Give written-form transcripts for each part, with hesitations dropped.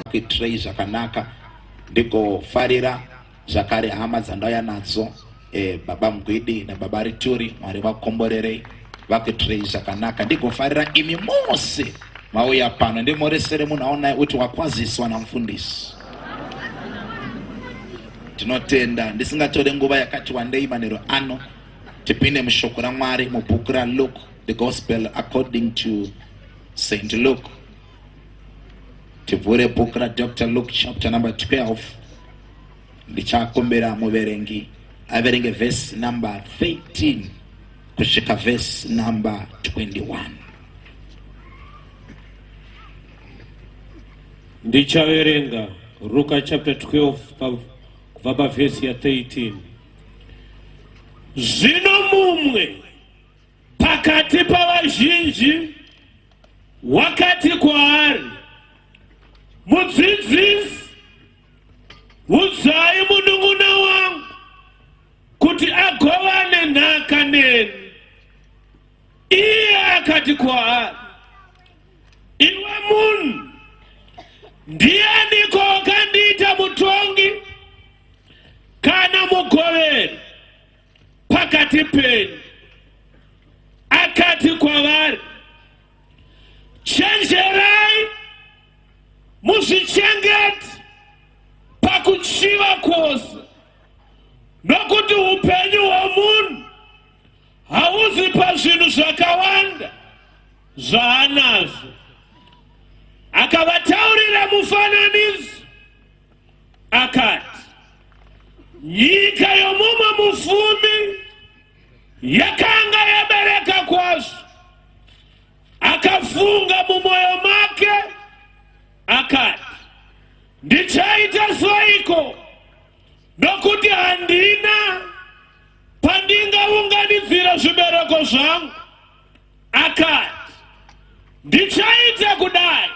vakuitirei zvakanaka. Ndigofarira zvakare hama dzandauya nadzo eh, baba Mugwidi nababa Rituri, Mwari vakukomborerei vakuitirei zvakanaka. Ndigofarira imi mose mauya pano, ndimoresere munhu aonaye uti wakwaziswa namufundisi. Tinotenda ndisingatore nguva yakati wandei manero ano tipinde mushoko raMwari mubhuku raLuke, the gospel according to St. Luke. Tivhure bhuku raDr. Luke chapter number 12. Ndichakumbira muverengi averenge verse number 13 kusvika verse number 21. Ndichaverenga Ruka chapter 12 kubva pavhesi ya 13. Zvino mumwe pakati pavazhinji wakati kwaari, Mudzidzisi, udzai munun'una wangu kuti agovane nhaka neni. Iye akati kwaari, Iwe munhu, ndianiko wakandiita mutongi kana mugoveri pakati penyu? Akati kwavari, Chenjerai muzvichengete pakuchiva kwose, nokuti upenyu hwomunhu hauzi pazvinhu zvakawanda zvaanazvo. Akavataurira mufananidzo akati, nyika yomumwe mufumi yakanga yabereka kwazvo. Akafunga mumwoyo make akati, ndichaita seiko, nokuti handina pandingaunganidzira zvibereko zvangu. Akati, ndichaita kudai,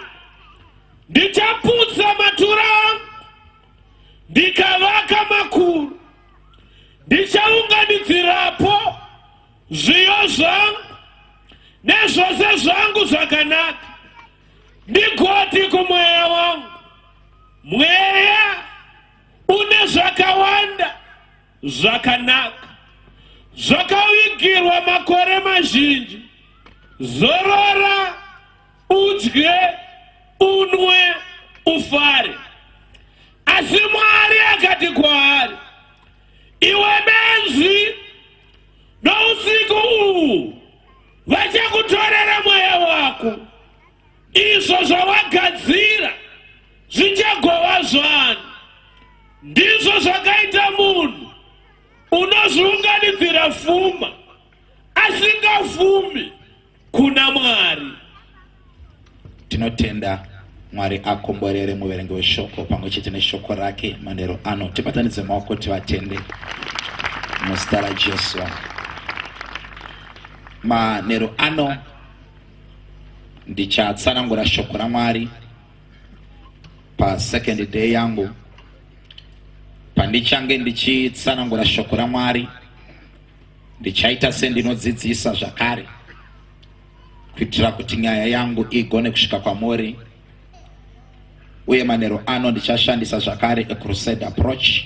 ndichaputsa matura angu ndikavaka makuru, ndichaunganidzirapo zviyo zvangu nezvose zvangu zvakanaka, ndigoti kumweya wangu, mweya une zvakawanda zvakanaka zvakavigirwa makore mazhinji, zorora, udye, unwe, ufare. Asi Mwari akati kwaari, iwe benzi, nousiku uhu vachakutorera mweya wako, izvo zvawagadzira zvichagova zvani. Ndizvo zvakaita munhu unozviunganidzira fuma asingafumi kuna Mwari. Tinotenda Mwari akomborere muverengi weshoko pamwe chete neshoko rake manheru ano. Tibatanidze maoko tivatende muzita raJesu. Manheru ano ndichatsanangura shoko raMwari pasecond day yangu pandichange ndichitsanangura shoko raMwari. Ndichaita sendinodzidzisa zvakare kuitira kuti nyaya yangu igone kusvika kwamuri, uye manheru ano ndichashandisa zvakare a crusade approach.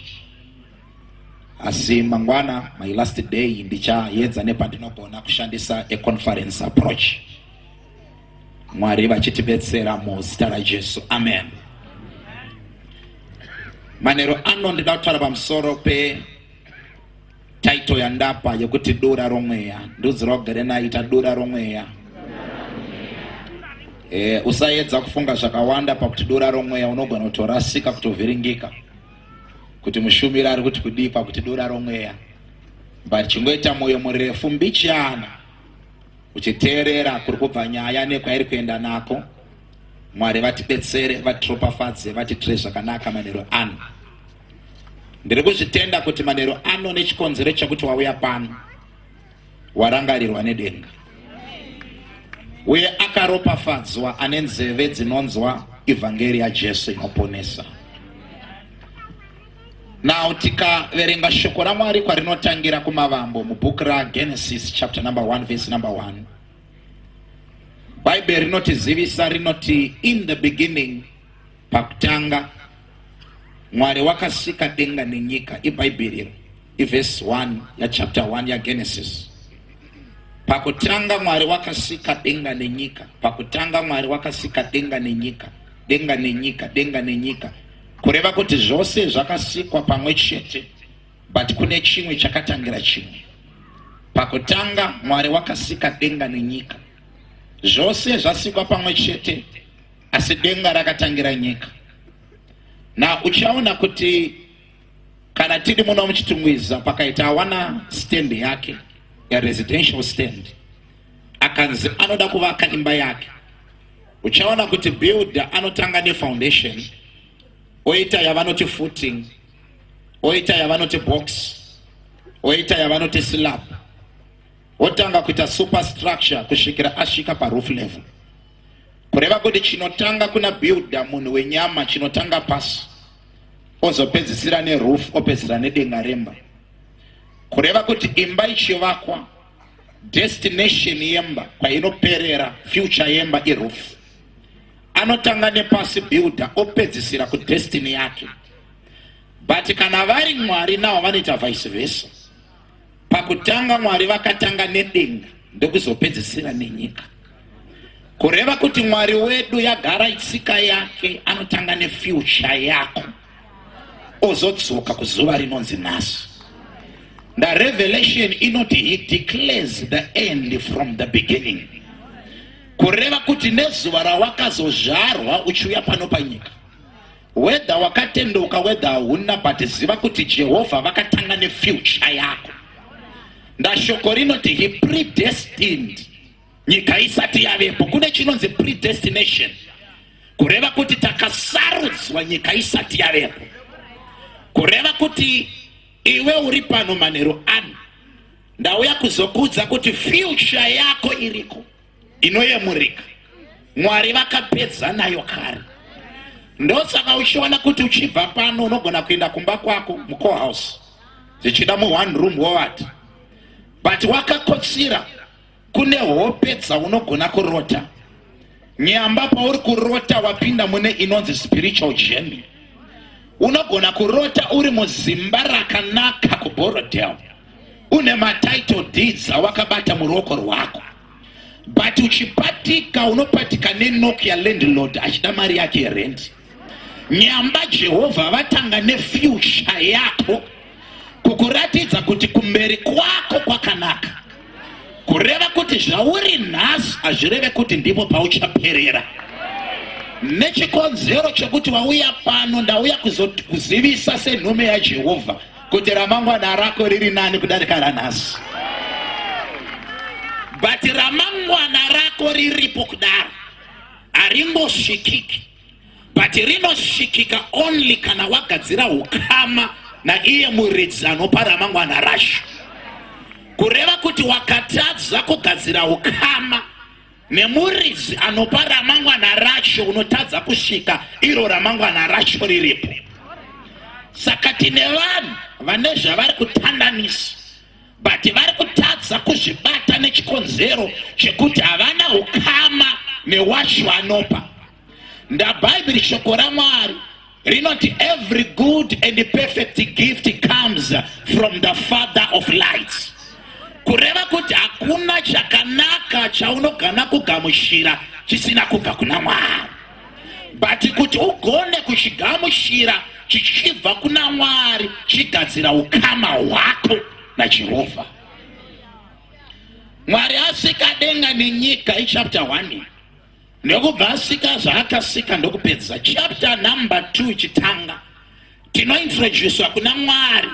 Asi mangwana, my last day, ndichaedza nepandinogona kushandisa a conference approach. Mwari vachitibetsera muzita raJesu, amen. Manheru ano ndida kutaura pamusoro pe title yandapa yekuti dura romweya. Ndudzi rwagere naita dura romweya. Usaedza kufunga zvakawanda pakuti dura romweya, unogona kutorasika, kutovhiringika kuti mushumiri ari kuti kudii pakuti dura romweya, but chingoita mwoyo murefu mbichana uchiteerera kuri kubva nyaya nekwairi kuenda nako. Mwari vatibetsere, vatiropafadze, vatitire zvakanaka manheru ano. Ndiri kuzvitenda kuti manheru ano nechikonzero chekuti wauya pano warangarirwa nedenga, uye akaropafadzwa ane nzeve dzinonzwa ivhangeri yaJesu inoponesa. Now tikaverenga shoko raMwari kwarinotangira kumavambo mubhuku raGenesis chapter number 1 verse number 1, Bhaibheri rinotizivisa, rinoti in the beginning Pakutanga Mwari wakasika denga nenyika, iBhaibheri iro, ivhesi 1 yachapter 1 yaGenesis. Pakutanga Mwari wakasika denga nenyika. Pakutanga Mwari wakasika denga nenyika, denga nenyika, denga nenyika. Kureva kuti zvose zvakasikwa pamwe chete, but kune chimwe chakatangira chimwe. Pakutanga Mwari wakasika denga nenyika. Zvose zvasikwa pamwe chete, asi denga rakatangira nyika. Na uchaona kuti kana tiri muno muChitungwiza, pakaita awana stand yake yaresidential stand, akanzi anoda kuvaka imba yake, uchaona kuti builder anotanga nefoundation, oita yavanoti footing, oita yavanoti box, oita yavanoti slab, otanga kuita superstructure kusvikira asvika paroof level. Kureva kuti chinotanga kuna builder munhu wenyama, chinotanga pasi, ozopedzisira neroof, opedzisira nedenga remba. Kureva kuti imba ichivakwa, destination yemba kwainoperera, future yemba iroof. Anotanga nepasi builder, opedzisira kudestiny yake. But kana vari Mwari navo vanoita vice versa. Pakutanga Mwari vakatanga nedenga, ndokuzopedzisira nenyika. Kureva kuti Mwari wedu yagara itsika yake, anotanga nefuture yako, ozodzoka kuzuva rinonzi nhasi. The Revelation inoti he declares the end from the beginning. Kureva kuti nezuva rawakazozvarwa uchiuya pano panyika, whether wakatendeuka, whether hauna, but ziva kuti Jehovha vakatanga nefuture yako. Ndashoko rinoti he predestined nyika isati yavepo. Kune chinonzi predestination, kureva kuti takasarudzwa nyika isati yavepo. Kureva kuti iwe uri pano manheru ano, ndauya kuzokudza kuti future yako iriko inoyemurika. Mwari vakapedza nayo kare. Ndosaka uchiona kuti uchibva pano unogona kuenda kumba kwako mucohouse, zvichida muone room wowati, but wakakotsira kune hope dzaunogona kurota. Nyamba pauri kurota wapinda mune inonzi spiritual journey. Unogona kurota uri muzimba rakanaka kuBorrowdale, une matitle deeds awakabata muruoko rwako, but uchipatika unopatika neknock yalandlord achida mari yake yerent. Nyamba Jehovha vatanga nefuture yako kukuratidza kuti kumberi kwako kwakanaka. Kureva kuti zvauri nhasi hazvireve kuti ndipo pauchaperera. Nechikonzero chekuti wauya pano, ndauya kuzivisa senhume yaJehovha kuti ramangwana rako riri nani kudarika ranhasi. But ramangwana rako riripo kudaro haringosvikiki, but rinosvikika only kana wagadzira ukama naiye muridzi anopa ramangwana racho. Kureva kuti wakatadza kugadzira ukama nemuridzi anopa ramangwana racho, unotadza kusvika iro ramangwana racho riripo. Saka tine vanhu vane zvavari kutandanisa, but vari kutadza kuzvibata nechikonzero chekuti havana ukama newacho anopa. Ndabhaibheri, shoko raMwari rinoti every good and perfect gift comes from the Father of lights. Kureva kuti hakuna chakanaka chaunogana kugamuchira chisina kubva kuna Mwari. But kuti ugone kuchigamuchira chichibva kuna Mwari, chigadzira ukama hwako naJehovha. Mwari asika denga nenyika ichapter 1, ndokubva asika zvaakasika, ndokupedza. Chapter number 2 ichitanga, tinointroducwa kuna Mwari.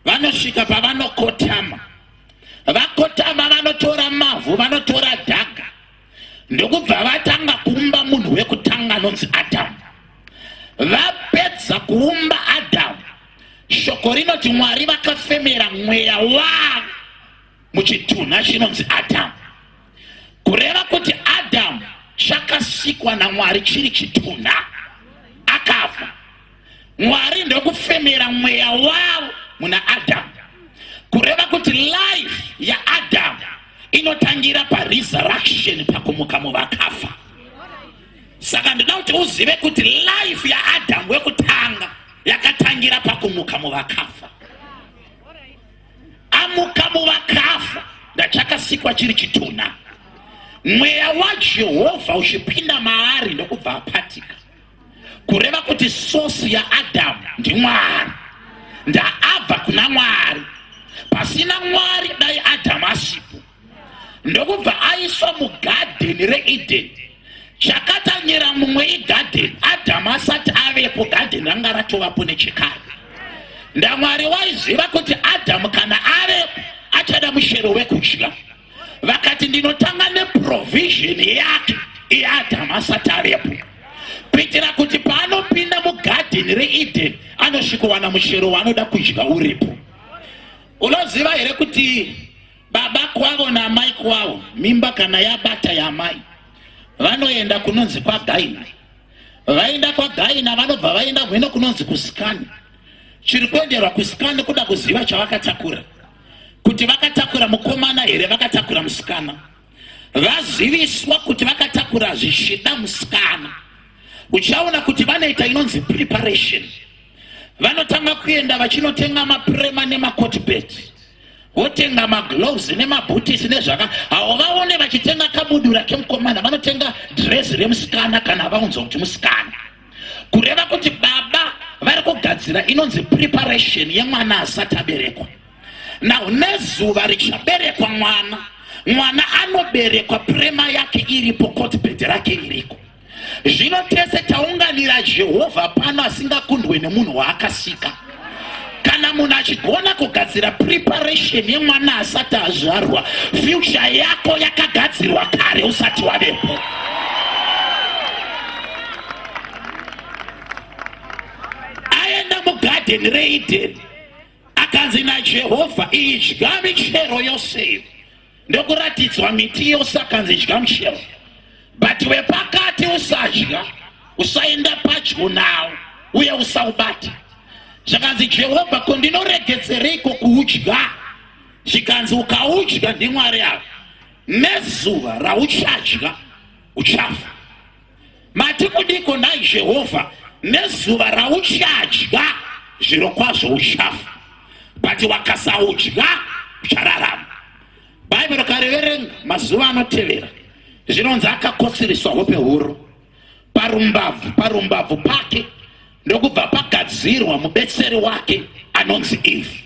Vanosvika pavanokotama, vakotama, vanotora mavhu, vanotora dhaga, ndokubva vatanga kuumba munhu wekutanga anonzi Adhamu. Vapedza kuumba Adhamu, shoko rinoti Mwari vakafemera mweya wavo muchitunha chinonzi Adhamu. Kureva kuti Adhamu chakasikwa naMwari chiri chitunha, akafa, Mwari ndokufemera mweya wavo muna Adhamu. Kureva kuti life yaAdhamu inotangira paresurrection, pakumuka muvakafa. Saka ndinoda kuti uzive kuti life yaAdhamu wekutanga yakatangira pakumuka muvakafa. Amuka muvakafa, ndachakasikwa chiri chitunha. Mweya waJehovha uchipinda maari ndokubva apatika. Kureva kuti sosi yaAdhamu ndiMwari, ndaabva kuna Mwari. Pasina Mwari dai Adhamu asipo. Ndokubva aiswa mugadheni reEdeni. Chakatanyira mumwe igadheni, Adhamu asati avepo, gadheni ranga ratovapo nechekare. NdaMwari waiziva kuti Adhamu kana avepo achada mushero wekudya. Vakati ndinotanga neprovision yake iye Adhamu asati avepo, kuitira kuti paanopinda mugadheni reEdeni anosvikowana muchero waanoda kudya uripo. Unoziva here kuti baba kwavo naamai kwavo, mimba kana yabata yaamai, vanoenda kunonzi kwagaina. Vaenda kwagaina vanobva vaenda hweno kunonzi kusikani. Chiri kuenderwa kusikani kuda kuziva chavakatakura, kuti vakatakura mukomana here, vakatakura musikana. Vaziviswa kuti vakatakura zvichida musikana, uchaona kuti vanoita inonzi preparation. Vanotanga kuenda vachinotenga maprema nemakotibet, votenga magloves nemabhutisi nezvaka. Hauvaone vachitenga kabudura kemukomana, vanotenga dress remusikana kana vaunzwa kuti musikana. Kureva kuti baba vari kugadzira inonzi preparation yemwana asati aberekwa. Now nezuva richaberekwa mwana, mwana anoberekwa prema yake iripo, kotibed rake ririko. Zvino tese taunganira Jehovha pano asingakundwe nemunhu waakasika. Kana munhu achigona kugadzira preparation yemwana asati azvarwa, future yako yakagadzirwa kare usati wavepo. Aenda mugadheni reEdeni, akanzi naJehovha, idya michero yose, ndokuratidzwa miti yose, akanzi idya muchero, but wepakati usadya, usaenda padyo nawo uye usaubata. Zvakanzi Jehovha, ko ndinoregetsereiko kuudya? Zvikanzi ukaudya ndiMwari ava, nezuva rauchadya uchafa. Mati kudiko nhai Jehovha? Nezuva rauchadya zvirokwazvo uchafa, but wakasaudya uchararama. Bhaibheri ukariverenga mazuva anotevera, zvinonzi akakotsiriswa hope huru parumbabvu, parumbabvu pake ndokubva pagadzirwa mubetseri wake anonzi Eve.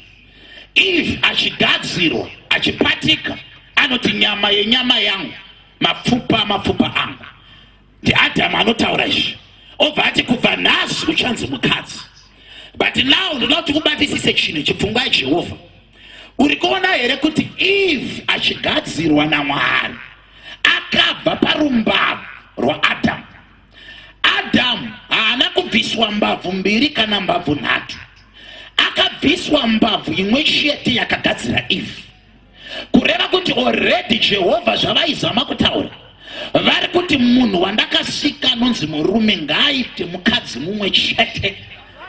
Eve achigadzirwa achipatika anoti nyama yenyama yangu, mapfupa mapfupa angu. NdiAdhamu anotaura izvi, obva ati kubva nhasi uchanzi mukadzi. But now ndoda kuti ubatisise chinhu chipfungwa yaJehovha. Uri kuona here kuti Eve achigadzirwa naMwari akabva parumbabvu rwaAdhamu? Adhamu haana kubviswa mbabvu mbiri kana mbabvu nhatu, akabviswa mbabvu imwe chete yakagadzira Eve. Kureva kuti already Jehovha zvavaizama kutaura, vari kuti munhu wandakasika anonzi murume ngaaite mukadzi mumwe chete.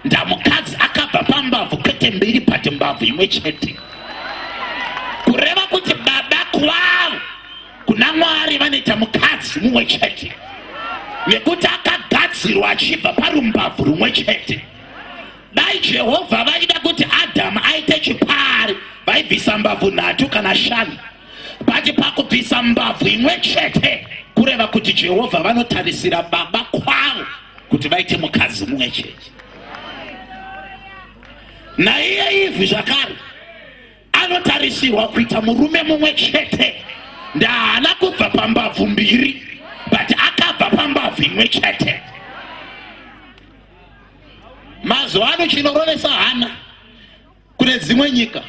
Ndamukadzi akabva pambabvu kwete mbiri but mbabvu imwe chete. Kureva kuti baba kwavo kuna Mwari vanoita mukadzi mumwe chete, nekuti akagadzirwa achibva parumbabvu rumwe chete. Dai Jehovha vaida kuti Adhamu aite chipari, vaibvisa mbabvu nhatu kana shanu, but pakubvisa mbabvu imwe chete kureva kuti Jehovha vanotarisira baba kwavo kuti vaite mukadzi mumwe chete. Naiye Ivhi zvakare anotarisirwa kuita murume mumwe chete. Ndaana kubva pambabvu mbiri, but akabva pambabvu imwe chete. Mazuva ano chinorovesa hana, kune dzimwe nyika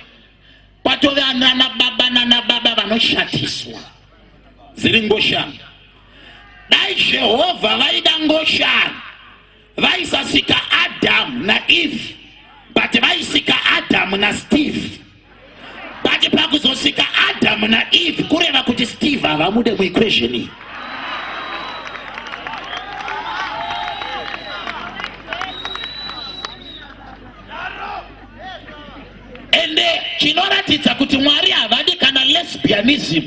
kwatove anana baba nana baba vanoshatiswa dziri ngoshani. Dai Jehovha vaida ngoshani vaisasika Adamu naEve, but vaisika Adamu naSteve. But pakuzosika Adamu naEve kureva kuti Steve havamude muequation iyi. Ende chinoratidza kuti Mwari havadi kana lesbianism,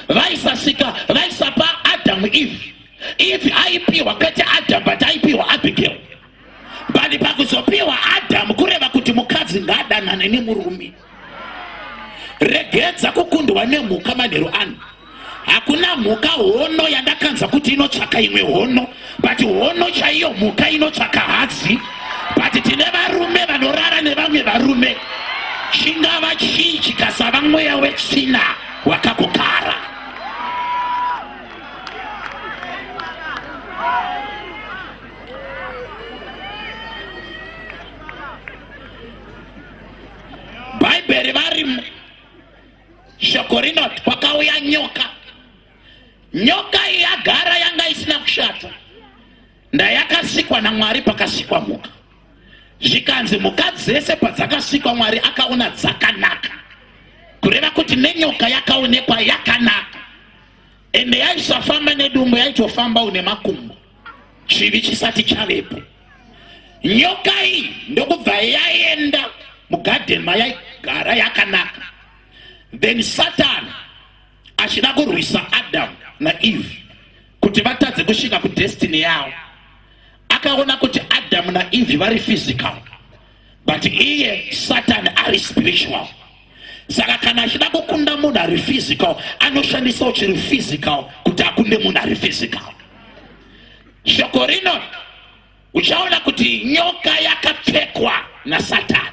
vaisasika vaisapa Adamu Eve. If aipiwa kwete Adam but aipiwa Abigail. But pakuzopiwa Adam kureva kuti mukadzi ngaadanane nemurume. Regedza kukundwa nemhuka manheru ano. Hakuna mhuka hono yandakanzwa kuti inotsvaka imwe hono, but hono chaiyo mhuka inotsvaka hadzi. But tine varume vanorara nevamwe varume. Chingava chii chikasava mweya wetsvina wakakugara? Bhaibheri vari shoko rinoti kwakauya nyoka. Nyoka iyi yagara yanga isina kushata, ndayakasikwa naMwari pakasikwa mhuka. Zvikanzi mhuka dzese padzakasikwa Mwari akaona dzakanaka, kureva kuti nenyoka yakaonekwa yakanaka, ende yaisafamba nedumbu, yaitofamba une makumbo, chivi chisati chavepo. Nyoka iyi ndokubva yaenda mugadheni mayaigara yakanaka. Then Satan achida kurwisa Adam naEve kuti vatadze kusvika kudestiny yavo, akaona kuti Adam naEve vari physical but iye Satan ari spiritual. Saka kana achida kukunda munhu ari physical anoshandisawo chiri physical kuti akunde munhu ari physical. Shoko rino uchaona kuti nyoka yakapfekwa naSatani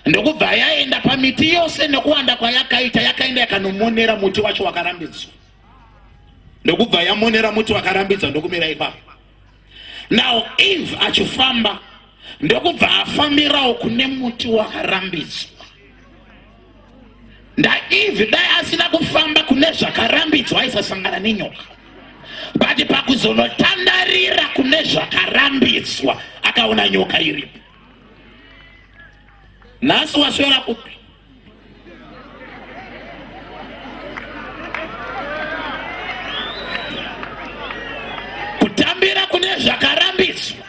ndokubva yaenda pamiti yose nekuwanda kwayakaita, yakaenda yakanomonera muti wacho wakarambidzwa, ndokubva yamonera muti wakarambidzwa ndokumira ipapo. Now Eve achifamba ndokubva afambirawo kune muti wakarambidzwa. NdaEve dai asina kufamba kune zvakarambidzwa aisasangana nenyoka, but pakuzonotandarira kune zvakarambidzwa akaona nyoka iripo. Nhasi waswera kupi? Kutambira kune zvakarambidzwa.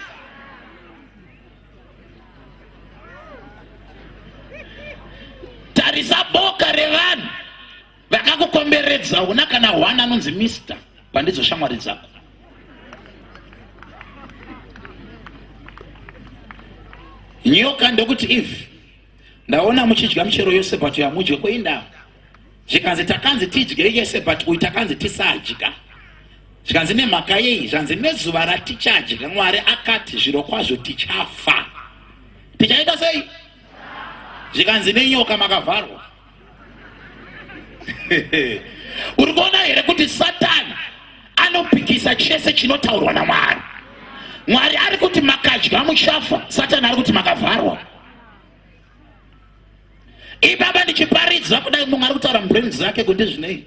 Tarisa boka revanhu vakakukomberedza, una kana hwana anonzi Mister pandidzo shamwari dzako. Nyoka ndokuti Eve, ndaona muchidya michero yose but yamudye koinda. Zvikanzi takanzi tidye yese but uyu takanzi tisadya. Zvikanzi nemhaka yei? Zvanzi nezuva ratichadya Mwari akati zviro kwazvo tichafa. Tichaita sei? Zvikanzi nenyoka makavharwa. Uri kuona here kuti Satani anopikisa chese chinotaurwa naMwari? Mwari ari kuti makadya muchafa, Satani ari kuti makavharwa. Ibaba ndichiparidza kudai mumwe ari kutaura mubrain dzake kuti zvinei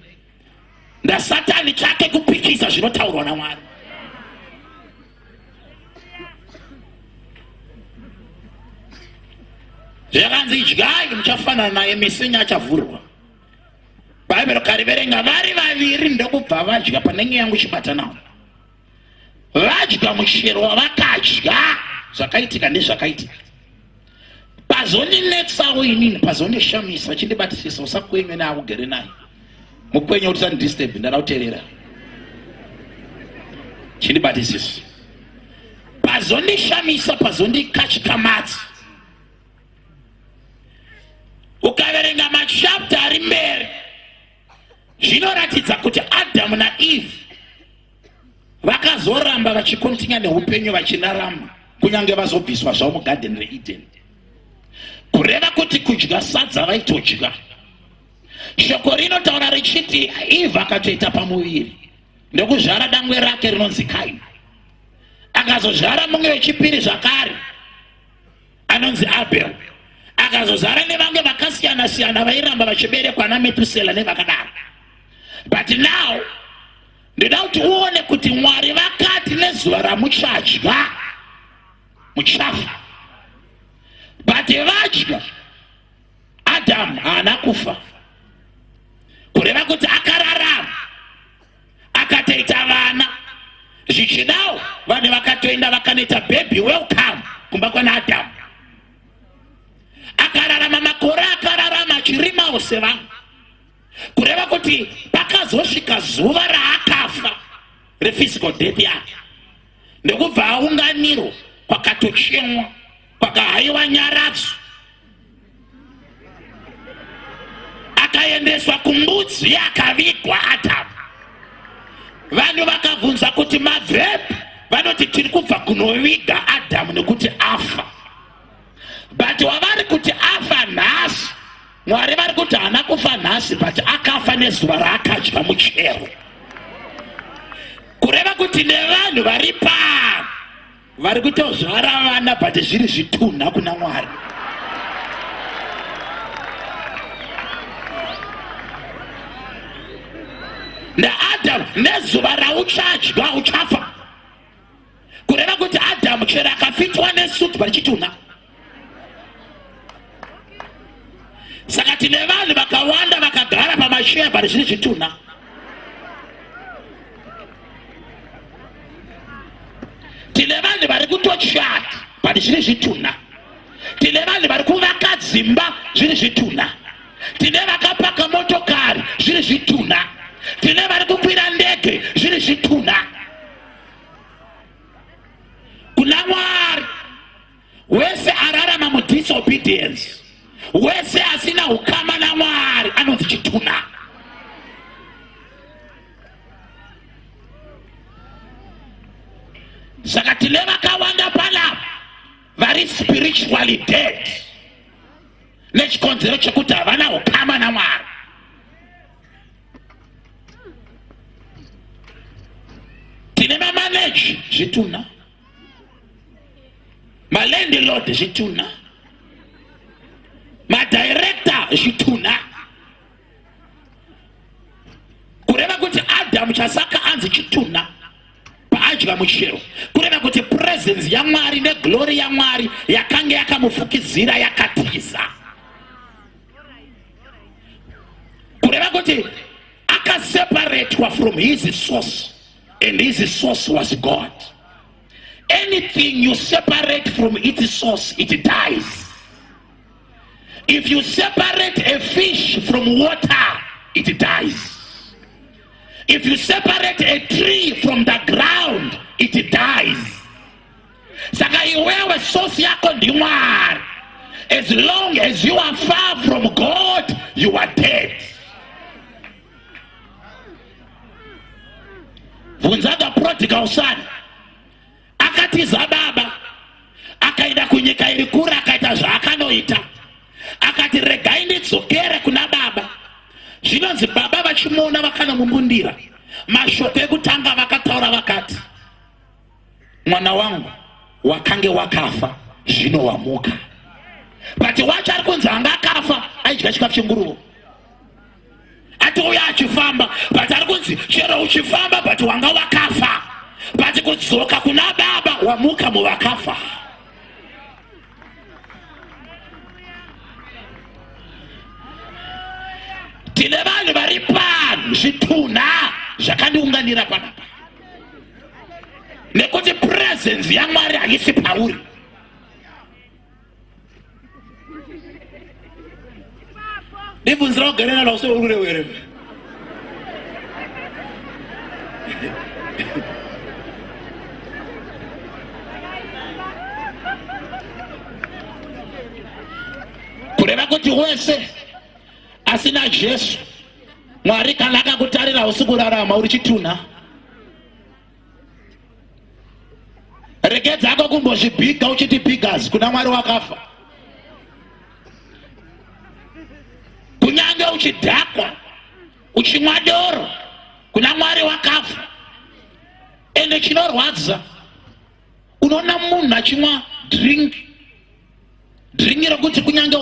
ndasatani chake kupikisa zvinotaurwa naMwari. Zvakanzi idyai muchafanana naye, misinya achavhurwa. Bhaibheri ukariverenga vari vaviri ndokubva vadya pane nyaya yangu chibata nawo. Vadya muchero wavakadya, zvakaitika ndezvakaitika. Pazondinetsawo inini, pazondishamisa, chindibatisisa usakwenywe neakugere naye. Mukwenye kuti usandidisturb, ndada kuteerera. Chindibatisisa. Pazondishamisa, pazondikachikamadza. Ukaverenga machapter ari mberi zvinoratidza kuti Adamu naEve vakazoramba vachikontinya neupenyu vachinarama kunyange vazobviswa zvavo mugadheni reEden. Kureva kuti kudya sadza vaitodya. Shoko rinotaura richiti Eve akatoita pamuviri ndokuzvara dangwe rake rinonzi Kaini. Akazozvara mumwe wechipiri zvakare anonzi Abel. Akazozara nevamwe vakasiyana siyana vairamba vachiberekwa naMetusela nevakadaro. But now ndoda kuti uone kuti Mwari vakati nezuva ramuchadya muchafa, but vadya Adamu haana kufa, kureva kuti akararama akatoita vana. Zvichidawo vanhu vakatoenda vakanoita baby welcome kumba kwana Adamu. Akararama makore akararama achirimawo sevanhu, kureva kuti pakazosvika zuva raakafa. rephysical death yake ndokubva aunganirwa kwakatochemwa kwakahaiwa nyaradzo akaendeswa kumbudzi yakavigwa Adamu. Vanhu vakabvunza kuti mabvepi, vanoti tiri kubva kunoviga Adamu nekuti afa. But wavari kuti afa nhasi, Mwari vari kuti haana kufa nhasi, but akafa nezuva raakadya muchero. Kureva kuti nevanhu vari pano vari kutozvara vana but zviri zvitunha kuna Mwari. NaAdhamu nezuva rauchadya uchafa. Kureva kuti Adhamu chero akafitwa nesuit but chitunha. Saka tine vanhu vakawanda vakagara pamasheya but zviri zvitunha. Tine vanhu vari kutochata but zviri zvitunha. Tine vanhu vari kuvaka dzimba zviri zvitunha. Tine vakapaka motokari zviri zvitunha. Tine vari kukwira ndege zviri zvitunha. Kuna Mwari wese ararama mudisobedience, wese asina ukama naMwari anonzi chitunha. Saka tine vakawanda panapa vari spiritually dead nechikonzero chekuti havana ukama naMwari. Tine mamaneji zvitunha, malandlord zvitunha, madirector zvitunha. Kureva kuti Adamu chasaka anzi chitunha paadya muchero, kureva kuti presence yaMwari neglory yaMwari yakange yakamufukidzira yakatiza. Kureva kuti akaseparatwa from his source, and his source was God. Anything you separate from its source, it dies. If you separate a fish from water, it dies. If you separate a tree from the ground, it dies. Saka iwewe source yako ndiMwari. As long as you are far from God, you are dead. Bvunza the prodigal son. Akatiza baba, akaenda kunyika iri kure, akaita zvaakanoita. Akati regai ndidzokere kuna baba. Zvinonzi baba vachimuona vakanomumbundira. Mashoko ekutanga vakataura vakati, mwana wangu wakange wakafa zvino wamuka. But wacho ari kunzi anga akafa aidya chikafu chenguruvo, atouya achifamba, but ari kunzi chero uchifamba but wanga wakafa, but kudzoka kuna baba wamuka muvakafa. Tine vanhu vari pano zvitunha zvakandiunganira panapa nekuti presence yaMwari haisi pauri. Ndibvunzira kugarira na usoro uri were. Kureva kuti wese asina Jesu, Mwari kana akakutarira usi kurarama uri chitunha. Regedza hako kumbozvibhiga uchiti biggers kuna Mwari wakafa. Kunyange uchidhakwa uchimwa doro kuna Mwari wakafa. Ende chinorwadza, unoona munhu achimwa drink drink rokuti kunyange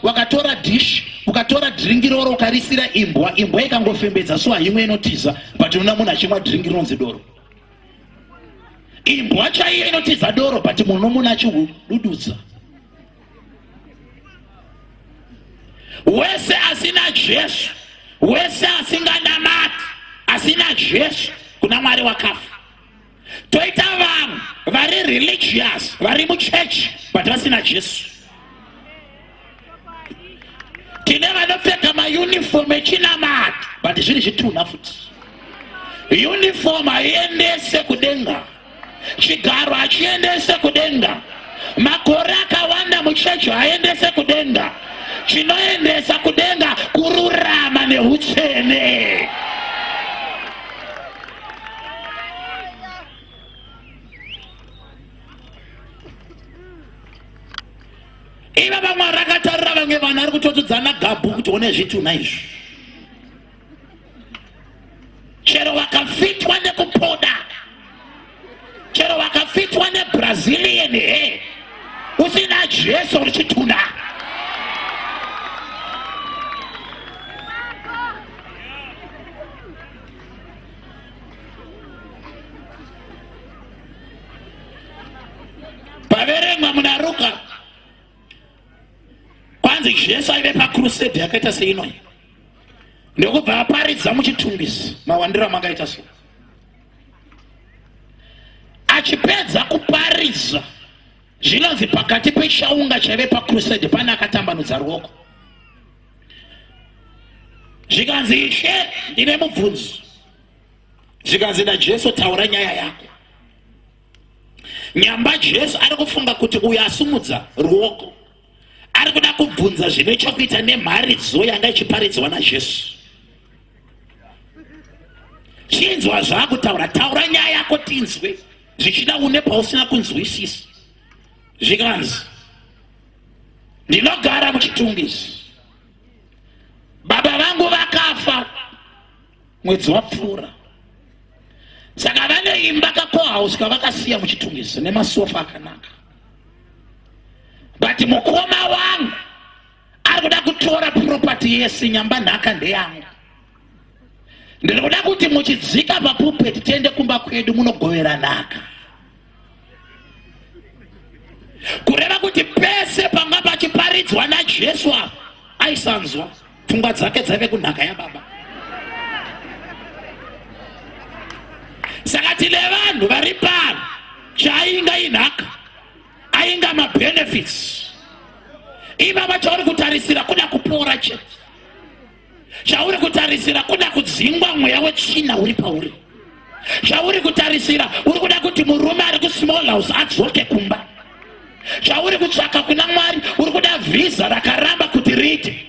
wakatora waka dish ukatora drink roro ukarisira imbwa, imbwa ikangofembedza so haimwe inotiza, but unoona munhu achimwa drink rinonzi doro. Imbwa chaiyo inotiza doro, but munhu unomuona achihudududza. Wese asina Jesu, wese asinganamati, asina Jesu kuna Mwari wakafa. Toita vanhu vari religious vari muchechi but vasina Jesu. Tine vanopfeka mauniform echinamato but zviri zvitunha futi. Uniform haiendese kudenga, chigaro hachiendese kudenga, makore akawanda muchechi haiendese kudenga. Chinoendesa kudenga kururama neutsvene. Ivava Mwari akatarira vamwe vanhu ari kutotudzana gabhu kuti one zvitunha izvi. Chero wakafitwa nekupoda, chero wakafitwa nebrazilian hair, usina Jesu uri chitunha. Paverengwa muna Ruka kwanzi Jesu aive pakrusade yakaita seinoyi, ndokubva aparidza muchitumbisi mawandiro amangaita so. Achipedza kuparidza, zvinonzi pakati pechaunga chaive pakrusade pane akatambanudza ruoko, zvikanzi, Ishe, ndine mubvunzo. Zvikanzi naJesu, taura nyaya yako. Nyamba Jesu ari kufunga kuti uyo asumudza ruoko ari kuda kubvunza zvine chokuita nemharidzo yanga ichiparidzwa naJesu. Chinzwa zvaakutaura, taura nyaya yako tinzwe, zvichida une pausina kunzwisisa. Zvikanzi, ndinogara muchitungisi, baba vangu vakafa mwedzi wapfuura, saka vane imba kakohouse kavakasiya muchitungisi nemasofa akanaka, but mukoma wangu ari kuda kutora property yese, nyamba nhaka ndeyangu. Ndiri kuda kuti muchidzika papulpit tiende kumba kwedu munogovera nhaka. Kureva kuti pese panga pachiparidzwa naJesu apa aisanzwa, pfungwa dzake dzaive kunhaka yababa. Saka tine vanhu vari pano chainga inhaka, ainga mabenefits. Ivava chauri kutarisira kuda kupora chete, chauri kutarisira kuda kudzingwa mweya wetsvina uri pauri, chauri kutarisira uri kuda kuti murume ari kusmall house adzoke kumba, chauri kutsvaka kuna Mwari uri kuda vhisa rakaramba kuti riite,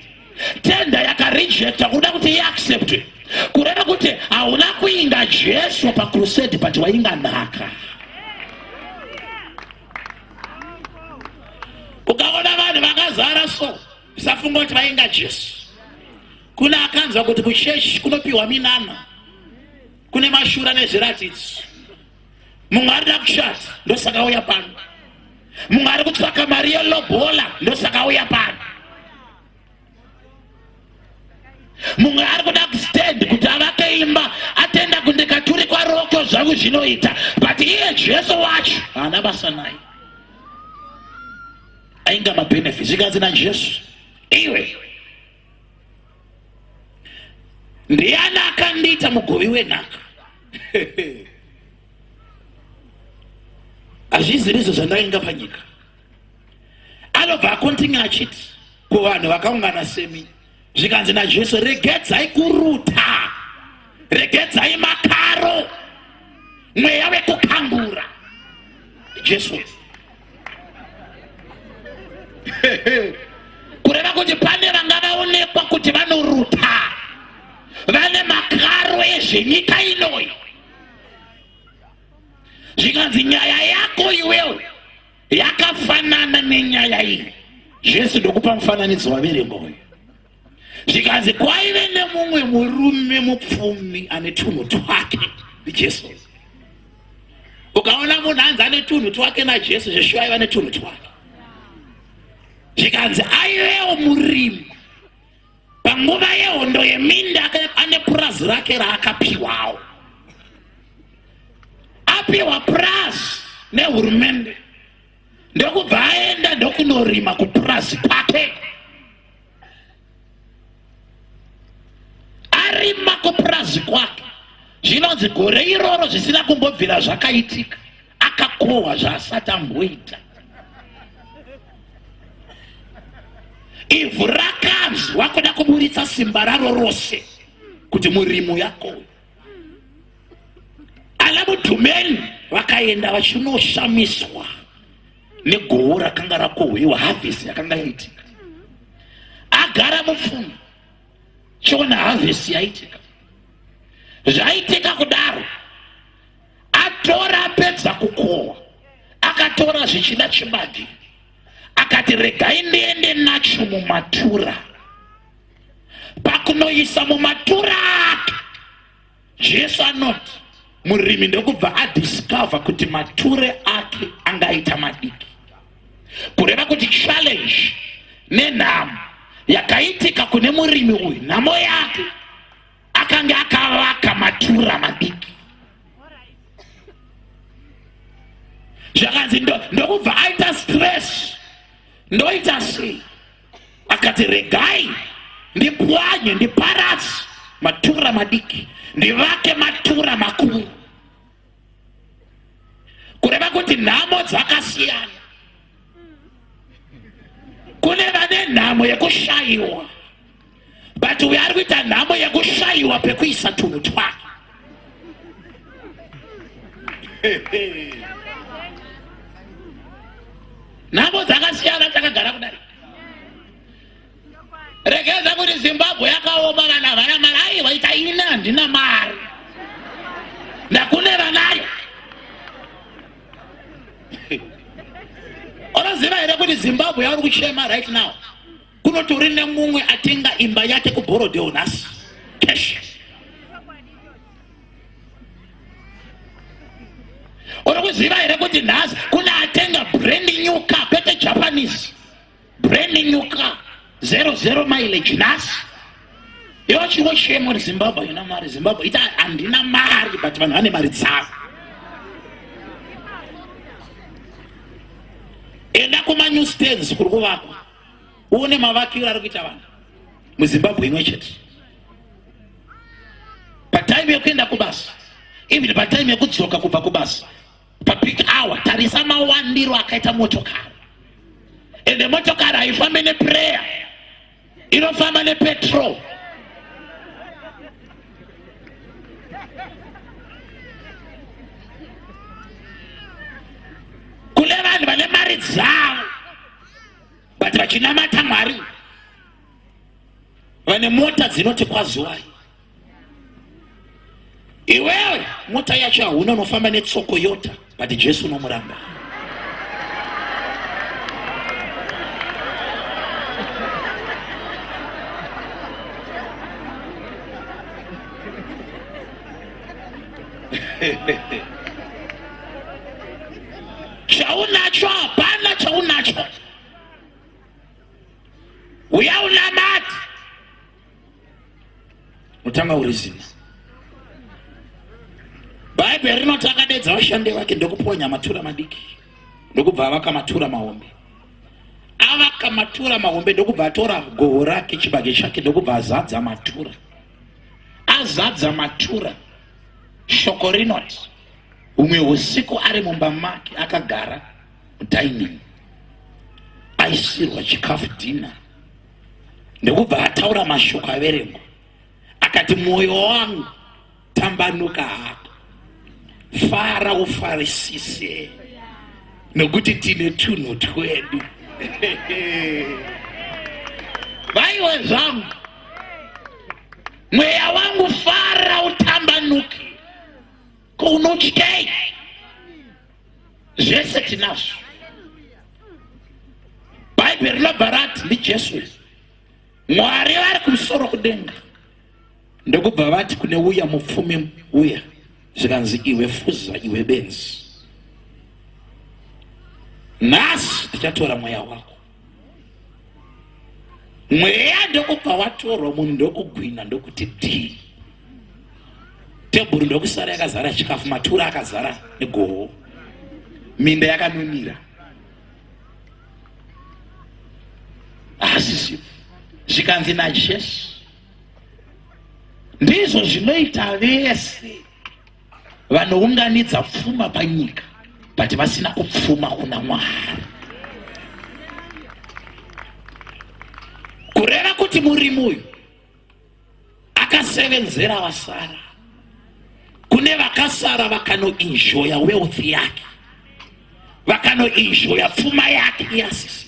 tenda yakarejecta kuda kuti iacceptwe. Kureva kuti hauna kuinga Jesu pakrusade, but wainga nhaka. Ukaona vanhu vakazara so, usafunga kuti vainga Jesu. Kune akanzwa kuti kuchechi kunopiwa minana, kune mashura nezviratidzo. Mumwe ari kuda kushata, ndosaka auya pano. Mumwe ari kutsvaka mari yelobola, ndosaka auya pano. Mumwe ari kuda kustand kuti avake imba, atenda kuti ndikaturikwa roko zvangu zvinoita, but iye Jesu wacho haana basa naye. Ainga mabenefits. Zvikanzi naJesu, iwe ndiani akandiita mugovi wenhaka? Hazvizirizvo zvandainga panyika. Anobva akontinye achiti kuvanhu vakaungana semi, zvikanzi naJesu, regedzai kuruta, regedzai makaro, mweya wekukangura. Jesu kureva kuti pane vanga vaonekwa kuti vanoruta, vane makaro ezvenyika inoyi. Zvikanzi nyaya yako iwewe yakafanana nenyaya iyi. Jesu ndokupa mufananidzo waverengwa uyu. Zvikanzi kwaive nemumwe murume mupfumi ane tunhu twake, ndiJesu. Ukaona munhu anzi ane tunhu twake naJesu, zveshuwa aiva netunhu twake. Zvikanzi aivewo murimi panguva yehondo yeminda, ane purazi rake raakapiwawo. Apiwa purazi nehurumende, ndokubva aenda ndokunorima kupurazi kwake. Arima kupurazi kwake, zvinonzi gore iroro zvisina kumbobvira zvakaitika, akakohwa zvaasati amboita. Ivhu rakanzwa kuda kuburitsa simba raro rose kuti murimo yakohwe. Old men vakaenda vachinoshamiswa negoho rakanga rakohwewa, harvest yakanga yaitika. Agara mupfumi, chiona harvest yaitika. Zvaitika kudaro, atora apedza kukohwa, akatora zvichida chibage, akati regai ndiende nacho mumatura. Pakunoisa mumatura ake, Jesu anoti murimi ndokubva adiscover kuti mature ake angaita madiki, kureva kuti challenge nenhamo yakaitika kune murimi uyu, nhamo yake akange akavaka matura madiki. Zvakanzi ndokubva aita stress, ndoita sei? Akati regai ndipwanye, ndiparadze matura madiki, ndivake matura makuru. Kureva kuti nhamo dzakasiyana. Kune vane nhamo yekushayiwa, but uyo ari kuita nhamo yekushayiwa pekuisa tunhu twake. Nhamo dzakasiyana takagara kudai. Regedza kuti Zimbabwe yakaoma, vanhu havana mari. Aiwa, ita ini handina mari, ndakune vanayo. Unoziva here kuti Zimbabwe yauri kuchema right now, kunotori nemumwe atenga imba yake kuBorodale nhasi cash. Uri kuziva here kuti nhasi kune atenga brand new car, kwete Japanese, brand new car 00 mileage nhasi. Iwe chingochema kuti Zimbabwe haina mari, Zimbabwe ita handina mari, but vanhu vane mari dzavo. Enda kuma new stands kuri kuvakwa, uone mavakiro ari kuita vanhu muZimbabwe imwe chete. Patime yekuenda kubasa, even patime yekudzoka kubva kubasa, papeak hour, tarisa mawandiro akaita motokari. Ende motokari haifambe neprayer, inofamba nepetrol. Kune vanhu vane mari dzavo but vachinamata Mwari, vane mota dzinoti kwazuwai. Iwewe mota yacho hauna, unofamba netsoko yota, but Jesu unomuramba. Chaunacho hapana, chaunacho uya unamati utanga uri zina. Bhaibheri rinoti akadedza vashandi vake ndokuponya matura madiki, ndokubva avaka matura mahombe. Avaka matura mahombe ndokubva atora goho rake, chibage chake, ndokubva azadza matura. Azadza matura, shoko rinoti humwe usiku ari mumba make akagara mudining, aisirwa chikafu dinner, ndokubva ataura mashoko averengwa, akati mwoyo wangu tambanuka hako, fara ufarisise, nokuti tine tunhu twedu. Vaiwe zvangu, mweya wangu fara utambanuke, ko unotyei? Zvese tinazvo. Bhaibheri rinobva rati ndiJesu, Mwari vari kumusoro kudenga, ndokubva vati kune uya mupfumi uya, zvikanzi iwe fuza, iwe benzi, nhasi tichatora mweya wako. Mweya ndokubva watorwa, munhu ndokugwina, ndokuti dhii, tebhuru ndokusara yakazara chikafu, matura akazara negoho, minda yakanunira. Asi zvikanzi naJesu, ndizvo zvinoita vese vanounganidza pfuma panyika but vasina kupfuma kuna Mwari. Kureva kuti murimi uyu akasevenzera vasara. Kune vakasara vakanoenjoya wealth yake, vakanoenjoya pfuma yake iyasisi.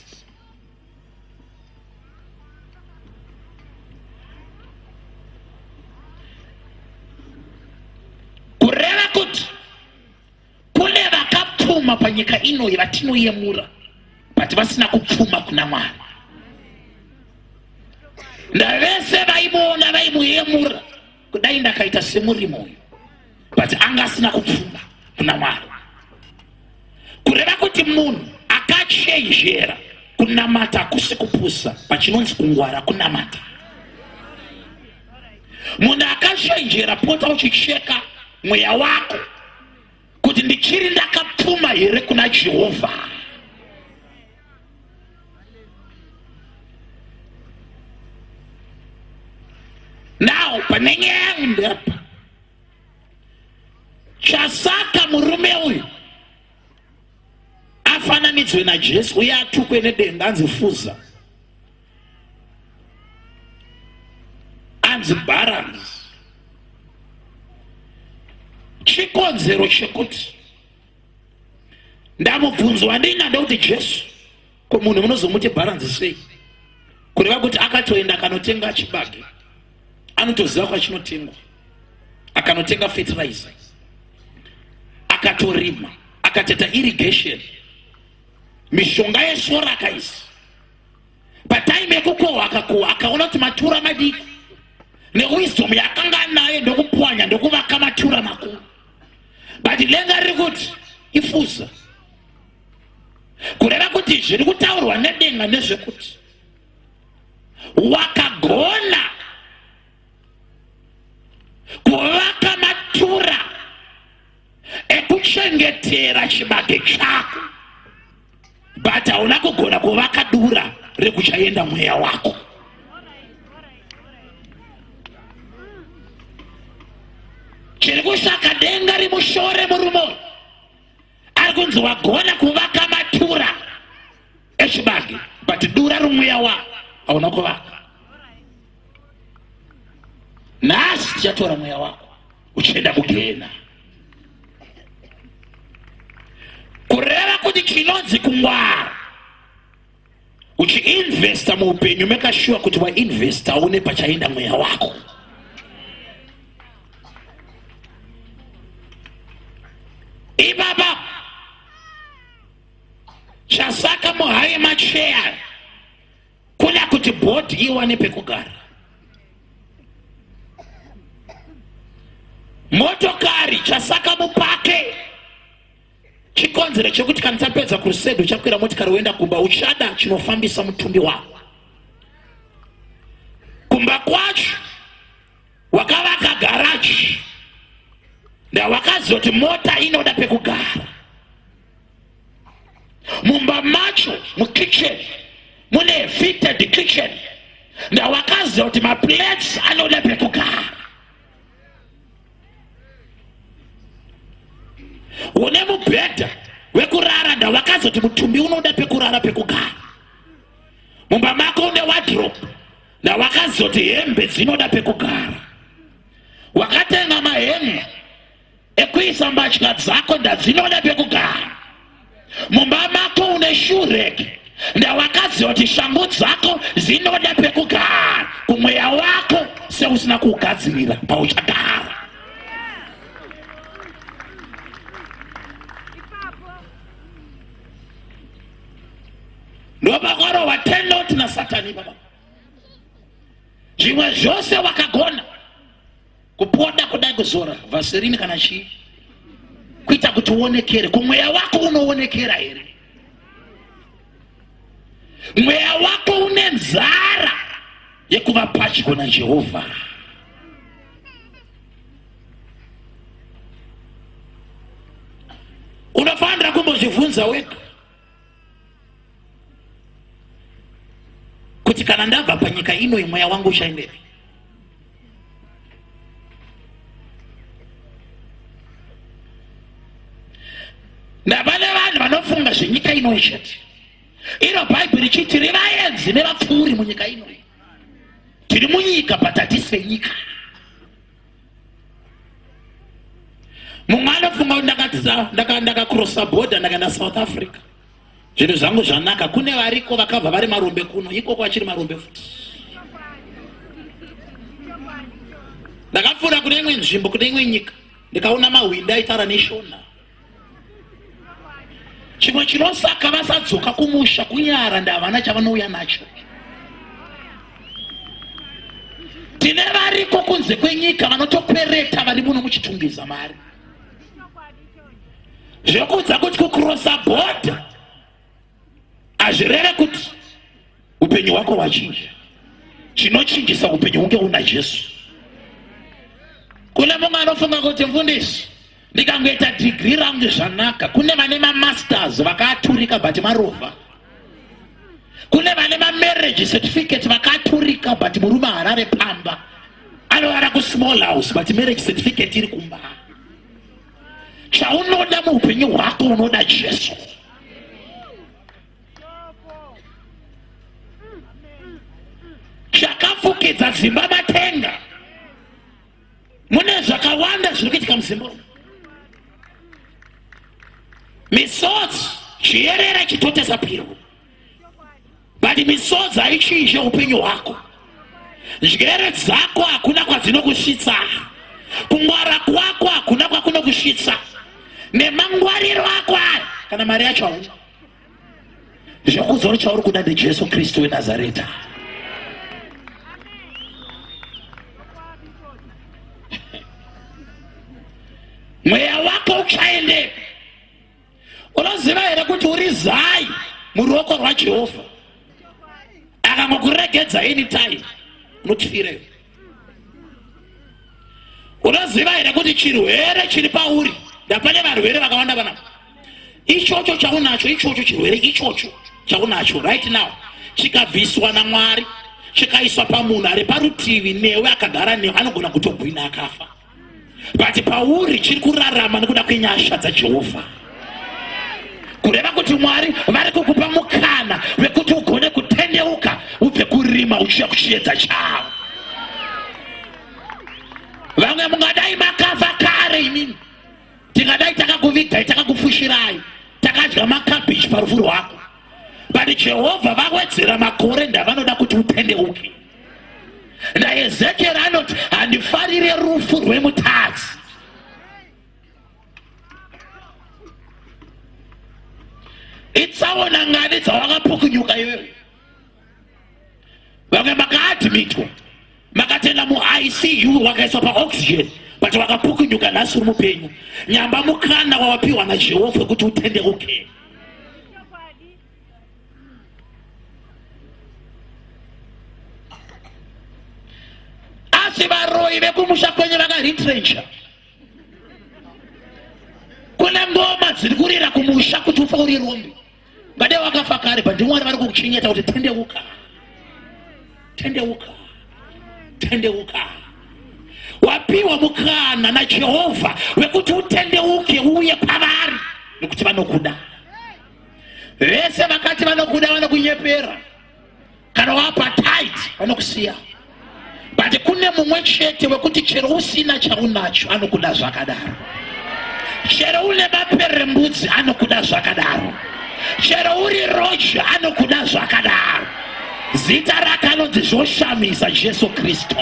Kureva kuti kune vakapfuma panyika inoyi vatinoyemura but vasina kupfuma kuna Mwari. Ndavese vaimuona vaimuyemura kudai ndakaita semurimo uyu but anga asina kupfuma kuna Mwari. Kureva kuti munhu akachenjera kunamata hakusi kupusa, pachinonzi kungwara kunamata. Munhu akachenjera pota uchicheka mweya wako kuti ndichiri ndakapfuma here kuna Jehovha. Now pane nyaya yangu ndapa chasaka murume uyu afananidzwe naJesu uye atukwe nedenga anzi fuza anzi balance chikonzero chekuti ndamubvunzo wandina ndekuti Jesu ko munhu munozomuti balance sei kureva kuti akatoenda akanotenga chibage anotoziva kwachinotengwa akanotenga fertilizer akatorima akateta irrigation mishonga yesora akaisa pataimi yekukohwa akakohwa akaona kuti matura madiki newisdom yaakanga anayo ndokupwanya ndokuvaka matura makuru but denga riri kuti ifuza kureva kuti zviri kutaurwa nedenga nezvekuti wakagona kuvaka matura ekuchengetera chibage chako but hauna kugona kuvaka dura rekuchaenda mweya wako. Chiri kusaka denga rimushore murume uyu ari kunzi wagona kuvaka matura echibage but dura romweya wako hauna kuvaka. Nhasi tichatora mweya wako uchienda kugehena. Kureva kuti chinonzi kungwara uchiinvesta muupenyu meka sure kuti wainvesta une pachaenda mweya wako. Ibaba chasaka muhaye macheya kuna kuti bhodhi iwane pekugara. Motokari chasaka mupake chikonzero chekuti kana tapedza crusade uchakwira motikari woenda kumba uchada chinofambisa mutumbi wako kumba kwacho wakavaka garaji ndawakazoti mota inoda pekugara mumba macho mukitchen mune fitted kitchen ndawakaziva kuti maplates anoda pekugara une mubhedha wekurara ndawakazoti mutumbi unoda pekurara pekugara mumba mako une wardrobe ndawakazoti hembe dzinoda pekugara wakatenga mahenga ekuisa mbatya dzako ndadzinoda pekugara mumba mako une shurek ndawakaziva kuti shangu dzako dzinoda pekugara kumweya wako seusina kuugadzirira pauchagara ndopakarohwa tenoti nasatani baba zvimwe zvose wakagona kupoda kudai kuzora vaserini kana chii kuita kuti uonekere kumweya wako unoonekera here mweya wako une nzara yekuva padyo najehovha unofanira kumbozvibvunza wega kuti kana ndabva panyika ino mweya wangu uchaendepi ndavane vanhu vanofunga zvenyika ino chete iro bhaibheri richiti tiri vaenzi nevapfuuri munyika ino tiri munyika but hatisi venyika. Mumwe anofunga kuti ndakakrosa border ndakaenda South Africa, zvinhu zvangu zvanaka. Kune variko vakabva vari marombe kuno, ikoko vachiri marombe futi. Ndakapfuura kune imwe nzvimbo, kune imwe nyika, ndikaona mahwindi aitaura neShona. Chimwe chinosaka vasadzoka kumusha kunyara, ndavana chavanouya nacho. Tine variko kunze kwenyika vanotokwereta vari muno muchitungiza mari, zvekuudza kuti kukurosa bhodha hazvireve kuti upenyu hwako hwachinja. Chinochinjisa upenyu hunge una Jesu. Kune mumwe anofunga kuti mfundisi, ndikangoita dhigiri rangu zvanaka. Kune vane mamasters vakaturika but marovha. Kune vane mamarriage certificate vakaturika but murume harare pamba, anorara kusmall house but marriage certificate iri kumba. Chaunoda muupenyu hwako unoda Jesu. Chakafukidza dzimba matenga. Mune zvakawanda zviri kuitika mudzimba umu. Misodzi chiyerera chitotesa piro, but misodzi haichinje upenyu hwako. Njere dzako hakuna kwadzinokusvitsa, kungwara kwako hakuna kwakunokusvitsa, nemangwariro ako aya, kana mari yacho hauna. Zvekudzora chauri kuda ndiJesu Kristu weNazareta. Mweya wako uchaendepi? Unoziva here kuti uri zai muruoko rwaJehovha? Akangokuregedza anytime unotifirei. Unoziva here kuti chirwere chiri pauri, ndapane varwere vakawanda vanapa, ichocho chaunacho, ichocho chirwere ichocho chaunacho right now, chikabviswa naMwari chikaiswa pamunhu ari parutivi newe akagara newe, anogona kutogwina akafa, but pauri chiri kurarama nekuda kwenyasha dzaJehovha. Kureva kuti Mwari vari kukupa mukana wekuti ugone kutendeuka ubve kurima uchiya kuchiedza chavo. Vamwe mungadai makafa kare imimi, tingadai takakuvigai, takakufushirai, takadya makabichi parufu rwako, but Jehovha vawedzera makore, ndavanoda kuti utendeuke. NaEzekieri anoti handifarire rufu rwemutadzi. Itsaona ngani dzawakapukunyuka iwewe? Vamwe makaadmitwa, makatenda muICU, wakaiswa paoxygen, but wakapukunyuka, nhasi uri mupenyu. Nyamba mukana wawapiwa naJehovha wekuti utendeuke. Asi varoyi vekumusha kwenyu vakaretrencha. Kune ngoma dziri kurira kumusha kuti ufe uri rombe. Ngade wakafa kare, but ndiMwari vari kukuchengeta kuti tendeuka, tendeuka, tendeuka. Wapiwa mukana naJehovha wekuti utendeuke uuye kwavari, nekuti vanokuda. Vese vakati vanokuda vanokunyepera. Kana wapa tight vanokusiya, but kune mumwe chete wekuti chero usina chaunacho anokuda zvakadaro, chero une maperembudzi anokuda zvakadaro, chero uri roji anokuda zvakadaro. Zita rake anonzi zvoshamisa, Jesu Kristu.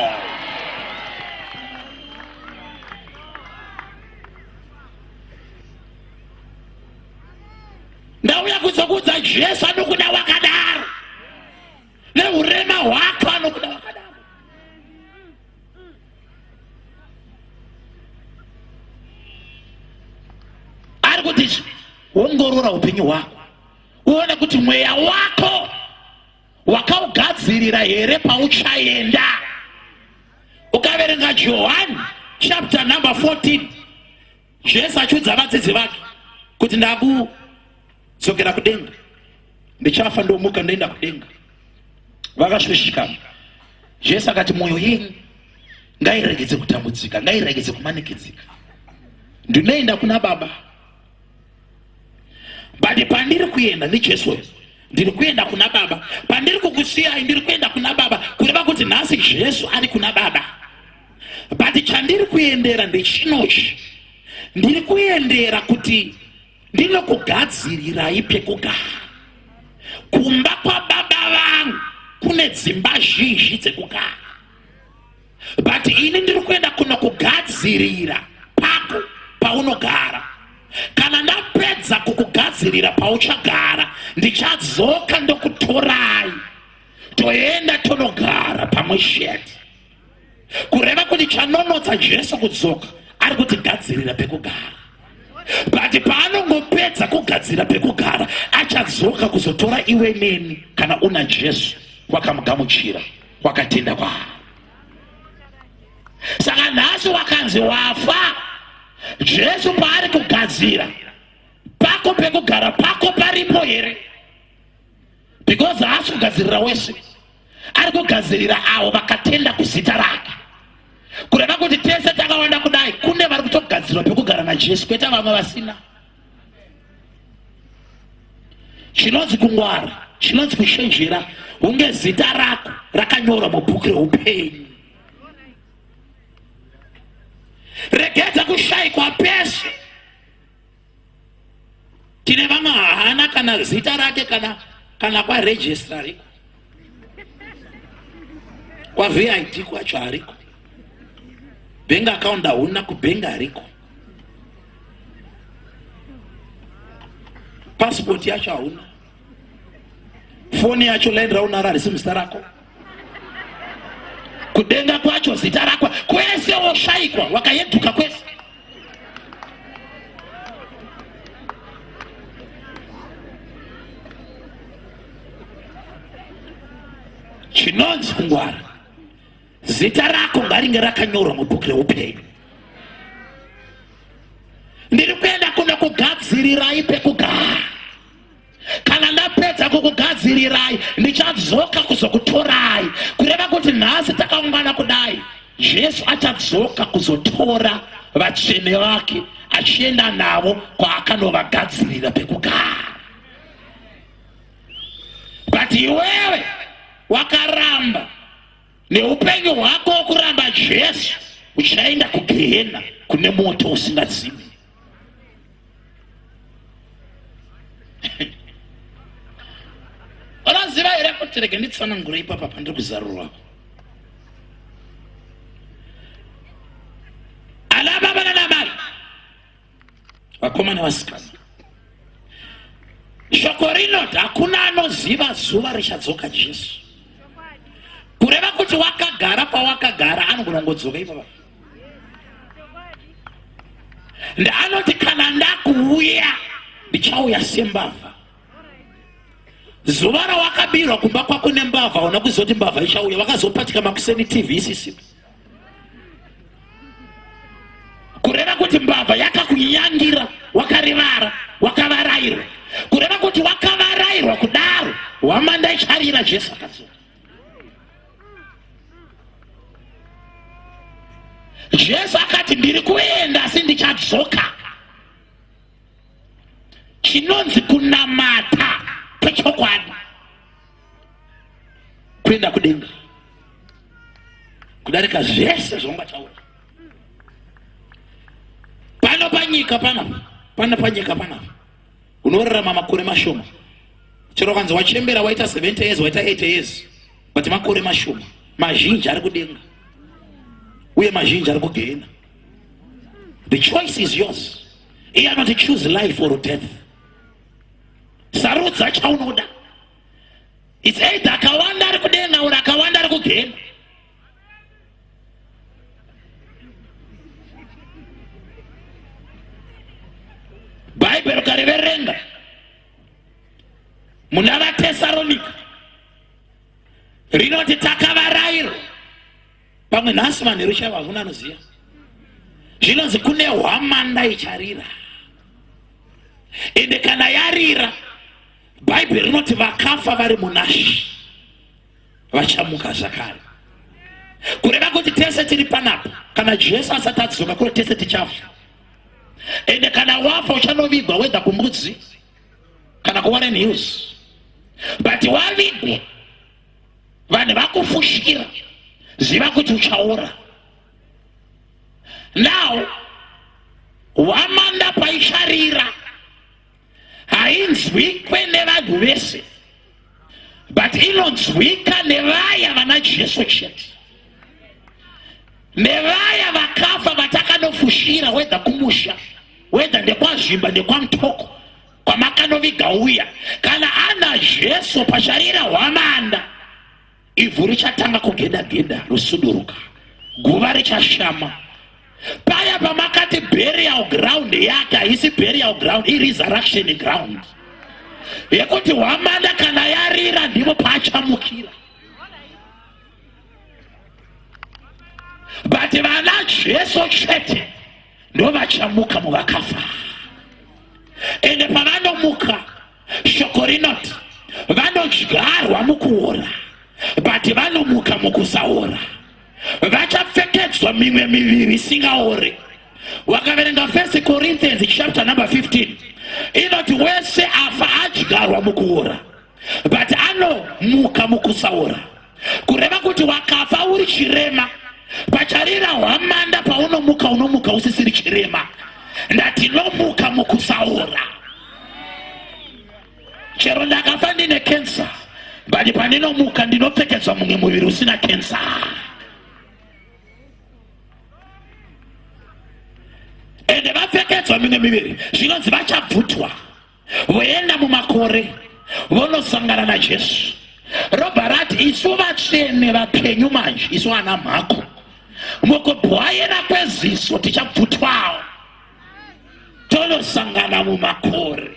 Ndauya kuzokuudza Jesu anokuda wakadaro, neurema hwako anokuda wakadaro. Ari kuti ongorora upenyu hwako uone kuti mweya wako wakaugadzirira here pauchaenda. Ukaverenga Johani chapter number 14, Jesu achiudza vadzidzi vake kuti ndakudzokera kudenga, ndichafa ndomuka ndoenda kudenga. Vakashushikana. Jesu akati mwoyo yenyu ngairegedze kutambudzika, ngairegedze kumanikidzika, ndinoenda kuna Baba, but pandiri kuenda ndiJesu, ndiri kuenda kuna Baba. Pandiri kukusiyai ndiri kuenda kuna Baba, kureva kuti nhasi Jesu ari kuna Baba, but chandiri kuendera ndechinochi. Ndiri kuendera kuti ndinokugadzirirai pekugara. Kumba kwababa vangu kune dzimba zhinji dzekugara, but ini ndiri kuenda kunokugadzirira pako paunogara. Kana ndapedza kukugadzirira pauchagara, ndichadzoka ndokutorai toenda tonogara pamwe chete. Kureva kuti chanonotsa Jesu kudzoka ari kutigadzirira pekugara, but paanongopedza kugadzira pekugara achadzoka kuzotora iwe neni kana una Jesu wakamugamuchira, wakatenda kwaari. Saka nhasi wakanzi wafa, Jesu paari kugadzira pako pekugara, pako paripo here? Because haasi kugadzirira wese, ari kugadzirira avo vakatenda kuzita rake. Kureva kuti tese takawanda kudai, kune vari kutogadzirwa pekugara naJesu, kwete vamwe vasina. Chinonzi kungwara, chinonzi kuchenjera, hunge zita rako rakanyorwa mubhuku reupenyu. Regedza kushaikwa pese. Tine vamwe haana kana zita rake kana kana kwaregistra ariko, kwaVID kwacho ariko, bank account hauna, kubhengi hariko, passport yacho hauna, foni yacho line raunaro harisi muzita rako, kudenga kwacho zita rako kwese woshaikwa, wakayeduka kwese. Chinonzi kungwara, zita rako ngaringe rakanyorwa mubhuku reupenyu. Ndiri kuenda kunokugadzirirai pekugara. Kana ndapedza kukugadzirirai, ndichadzoka kuzokutorai. Kureva kuti nhasi takaungana kudai, Jesu achadzoka kuzotora vatsvene vake achienda navo kwaakanovagadzirira pekugara. But iwewe wakaramba neupenyu hwako wokuramba Jesu, uchaenda kugehena kune moto usingadzimi. Unoziva here kuti, rege nditsanangure ipapa pandiri kuzarurwa. Ana baba nana mai, vakomana vasikana, shoko rinoti hakuna anoziva zuva richadzoka Jesu. Kureva kuti wakagara pawakagara anogona kungodzoka ipapa. Anoti kana ndakuuya ndichauya sembavha. Zuva rawakabirwa kumba kwako nembavha, hauna kuziva kuti mbavha ichauya. Wakazopatika makuseni TV isisipo. Kureva kuti mbavha yakakunyangira, wakarivara, wakavarairwa. Kureva kuti wakavarairwa kudaro, hwamanda icharira. Jesu akadzoka. Jesu akati ndiri kuenda asi ndichadzoka. Chinonzi kunamata kwechokwadi kuenda kudenga kudarika zvese zvaungataura pano panyika panapa, pano panyika panapa unorarama makore mashoma. Chero kanzi wachembera waita 70 years, waita 80 years, but makore mashoma, mazhinji ari kudenga uye mazhinji ari kugehena. The choice is yours. Iye anoti choose life or death. Sarudza chaunoda. It's either akawanda ari kudenga or akawanda ari kugehena. Bhaibheri ukariverenga muna vaTesaronika rinoti takavarairwa. Pamwe nhasi manheru chaivo hakuna anoziva. Zvinonzi kune hwamanda icharira, ende kana yarira, Bhaibheri rinoti vakafa vari munashi vachamuka zvakare. Kureva kuti tese tiri panapa, kana Jesu asati adzoka kure, tese tichafa. Ende kana wafa uchanovigwa wega kumbudzi kana kuWarren Hills, but wavigwa vanhu vakufushira, ziva kuti uchaora. Now Hwamanda paicharira hainzwikwe nevanhu vese, but inonzwika nevaya vana Jesu chete, nevaya vakafa vatakanofushira, wedha kumusha, wedha ndekwazvimba, ndekwamutoko kwamakanoviga uya. Kana ana Jesu pacharira hwamanda, ivhu richatanga kugeda geda rosuduruka, guva richashama. Paya pamakati burial ground yake haisi burial ground, iresurrection ground yekuti hwamanda kana yarira ndipo paachamukira. But vana Jesu chete ndovachamuka muvakafa. Ende pavanomuka, shoko rinoti vanodyarwa mukuora, but vanomuka mukusaora. Vachapfekedzwa mimwe miviri isingaore. Wakaverenga 1 Corinthians chapter number 15, inoti wese afa adyarwa mukuora, but anomuka mukusaora. Kureva kuti wakafa uri chirema, pacharira hwamanda paunomuka unomuka usisiri chirema. Ndatinomuka mukusaora. Chero ndakafa ndine cancer, but pandinomuka ndinopfekedzwa mumwe muviri usina cancer. Ende vapfekedzwa mimwe miviri, zvinonzi vachabvutwa voenda mumakore vonosangana naJesu. Robva rati isu vatsvene vapenyu manje, isu ana mhako, mukubwaira kweziso tichabvutwawo tonosangana mumakore.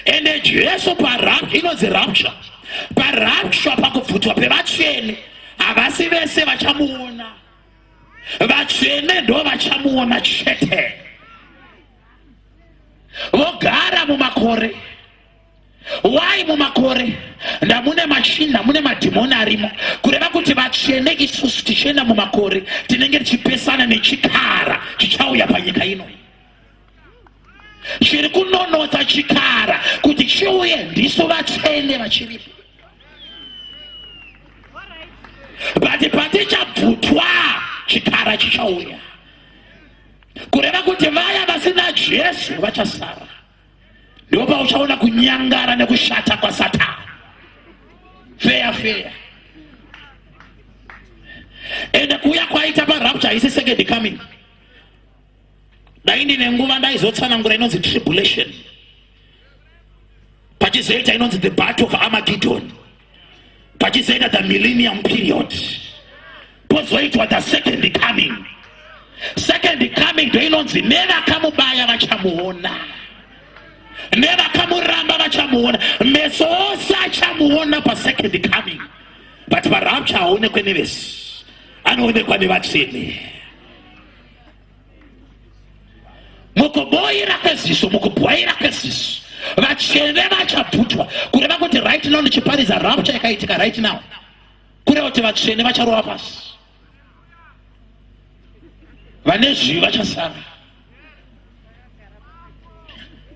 Ende Jesu inonzi rapture, parapture, pakubvutwa pevatsvene, havasi vese vachamuona. Vatsvene ndo vachamuona chete, vogara mumakore. Why mumakore? Ndamune machinda, mune madhimoni arimo. Kureva kuti vatsvene isusu tichienda mumakore tinenge tichipesana nechikara chichauya panyika ino. Chiri kunonotsa chikara kuti chiuye ndisu vatsvene vachiripo. But patichabvutwa chikara chichauya. Kureva kuti vaya vasina Jesu vachasara. Ndipo pauchaona kunyangara nekushata kwaSatani. Feya feya. Ende kuuya kwaita parapture haisi second coming. Dai ndine nguva ndaizotsanangura inonzi tribulation, pachizoita inonzi the battle of Armageddon, pachizoita the millennium period, pozoitwa the second coming. Second coming ndo inonzi nevakamubaya vachamuona, nevakamuramba vachamuona, meso ose achamuona pasecond coming. But parapture haonekwe nevese, anoonekwa nevatsvene. Mukuboira kweziso, mukubwaira kweziso, vatsvene vachabvutwa. Kureva kuti right now ndichiparidza rapture yakaitika right now, kureva kuti vatsvene vacharova pasi, vane zvivi vachasara.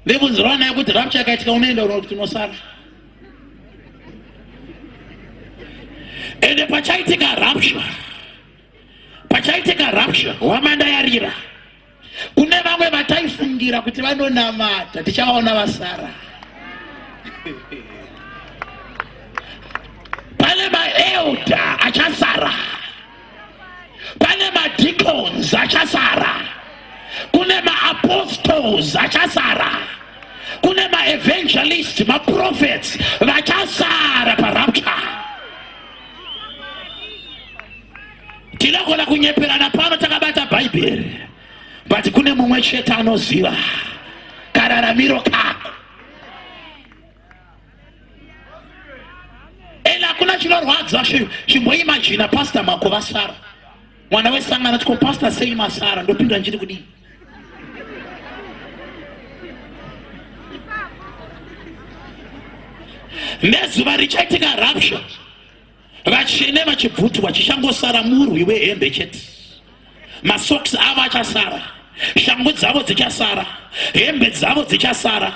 Ndibvunzirwa naye kuti rapture yakaitika unoenda kuti unosara. Ende pachaitika rapture, pachaitika rapture, hwamanda yarira, kune vamwe vataifungira kuti vanonamata tichavaona vasara. Pane maelder achasara, pane madeacons achasara, kune maapostles achasara, kune maevangelist, maprophets vachasara parapture. Tinogona kunyeperana pano takabata Bhaibheri, but kune mumwe chete anoziva kararamiro kako. Ende hakuna chinorwadza. Chimboimajina pastor mako vasara, mwana wesangano tiko pastor sei masara, ndopindura ndichiti kudii? Nezuva richaitika rapture, vatsvene vachibvutwa, chichangosara murwi wehembe chete. Masocks avo achasara, shangu dzavo dzichasara, hembe dzavo dzichasara,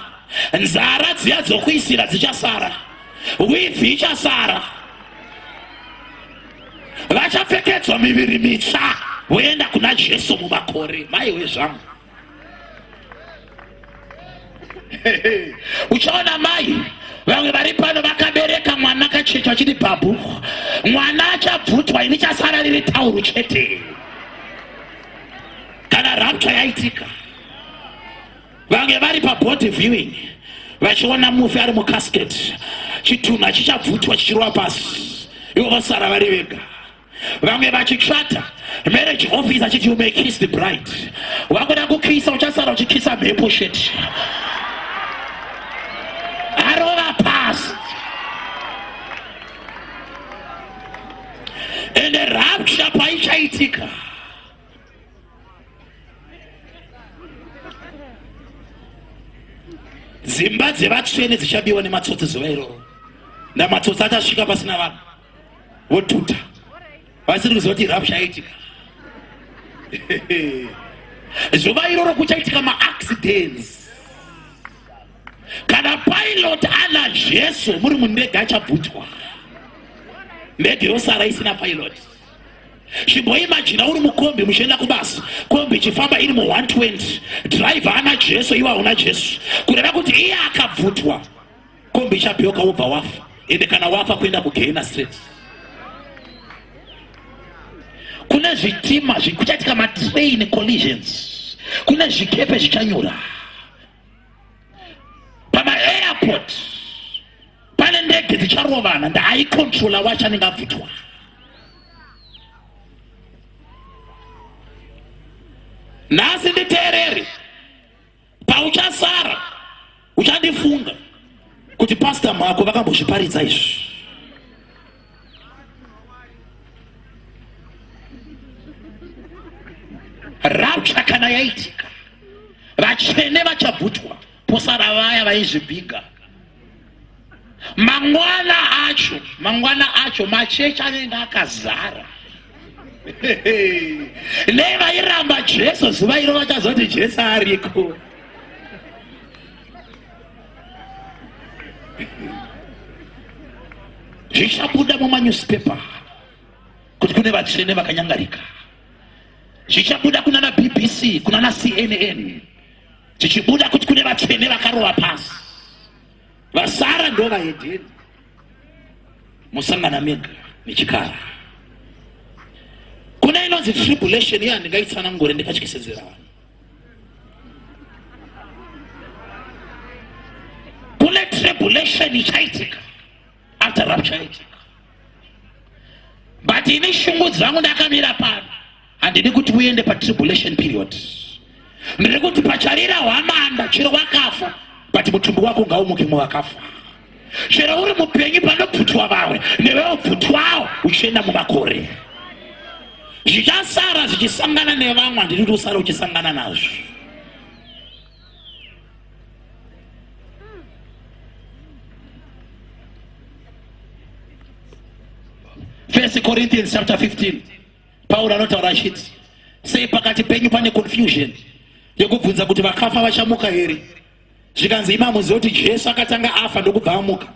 nzara dziya dzokuisira dzichasara, wivhi ichasara. Vachapfekedzwa miviri mitsva voenda kuna Jesu mumakore. Maiwe zvangu. Uchaona mai vamwe vari pano vakabereka mwana kacheche vachiti bhabhu, mwana achabvutwa, ini chasara riri tauru chete kana rapture yaitika. Vamwe vari pabody viewing vachiona mufi ari mucasket, chitunha chichabvutwa chichirova pasi, ivo vasara vari vega. Vamwe vachitsvata marriage office achiti you may kiss the bride, wakuda kukisa uchasara uchikisa mhepo shit, arova pasi. Ende rapture paichaitika, dzimba dzevatsvene dzichabiwa nematsotsi zuva iroro, ndamatsotsi achasvika pasina vanhu votuta vasiri kuziva kuti rapture yaitika. Zuva iroro kuchaitika maaccidents. Kana pilot ana Jesu muri mundege achabvutwa, ndege yosara isina pilot. Chimboimajina uri mukombi muchienda kubasa, kombi ichifamba iri mu120, driver ana Jesu, iwe hauna Jesu, kureva kuti iye akabvutwa, kombi ichabheuka wobva wafa. Ende kana wafa kuenda kugehena straight. Kune zvitima kuchaitika matrain collisions, kune zvikepe zvichanyura pamaairport, pane ndege dzicharovana, ndaaicontrola wacho anenge abvutwa. Nhasi nditeerere, pauchasara uchandifunga kuti pasta mako vakambozviparidza izvi. Rapture kana yaitika, vatsvene vachabvutwa, posara vaya vaizvibhiga. Mangwana acho, mangwana acho machechi anenge akazara nevairamba Jesu zuva iro vachazoti Jesu ariko. Zvichabuda mumanewspaper kuti kune vatsvene vakanyangarika, zvichabuda kunana BBC, kunana CNN, zvichibuda kuti kune vatsvene vakarova pasi, vasara ndo vahedheni. Musangana mega nechikara. Kuna inonzi tribulation, iya ndingaitsanangure ndikatyisedzera vanhu. Kune tribulation ichaitika after rapture yaitika, but ini shungu dzangu ndakamira pano, handidi kuti uende patribulation period. Ndiri kuti pacharira hwamanda, chero wakafa, but mutumbi wako ngaumuke muvakafa. Chero uri mupenyu, panobvutwa vamwe, newe ubvutwawo uchienda mumakore. Zvichasara zvichisangana nevamwe, handidi kuti usare uchisangana nazvo. First Corinthians chapter 15, Pauro anotaura achiti, sei pakati penyu pane confusion yekubvunza kuti vakafa vachamuka here? Zvikanzi, ima muzive kuti Jesu akatanga afa ndokubva amuka.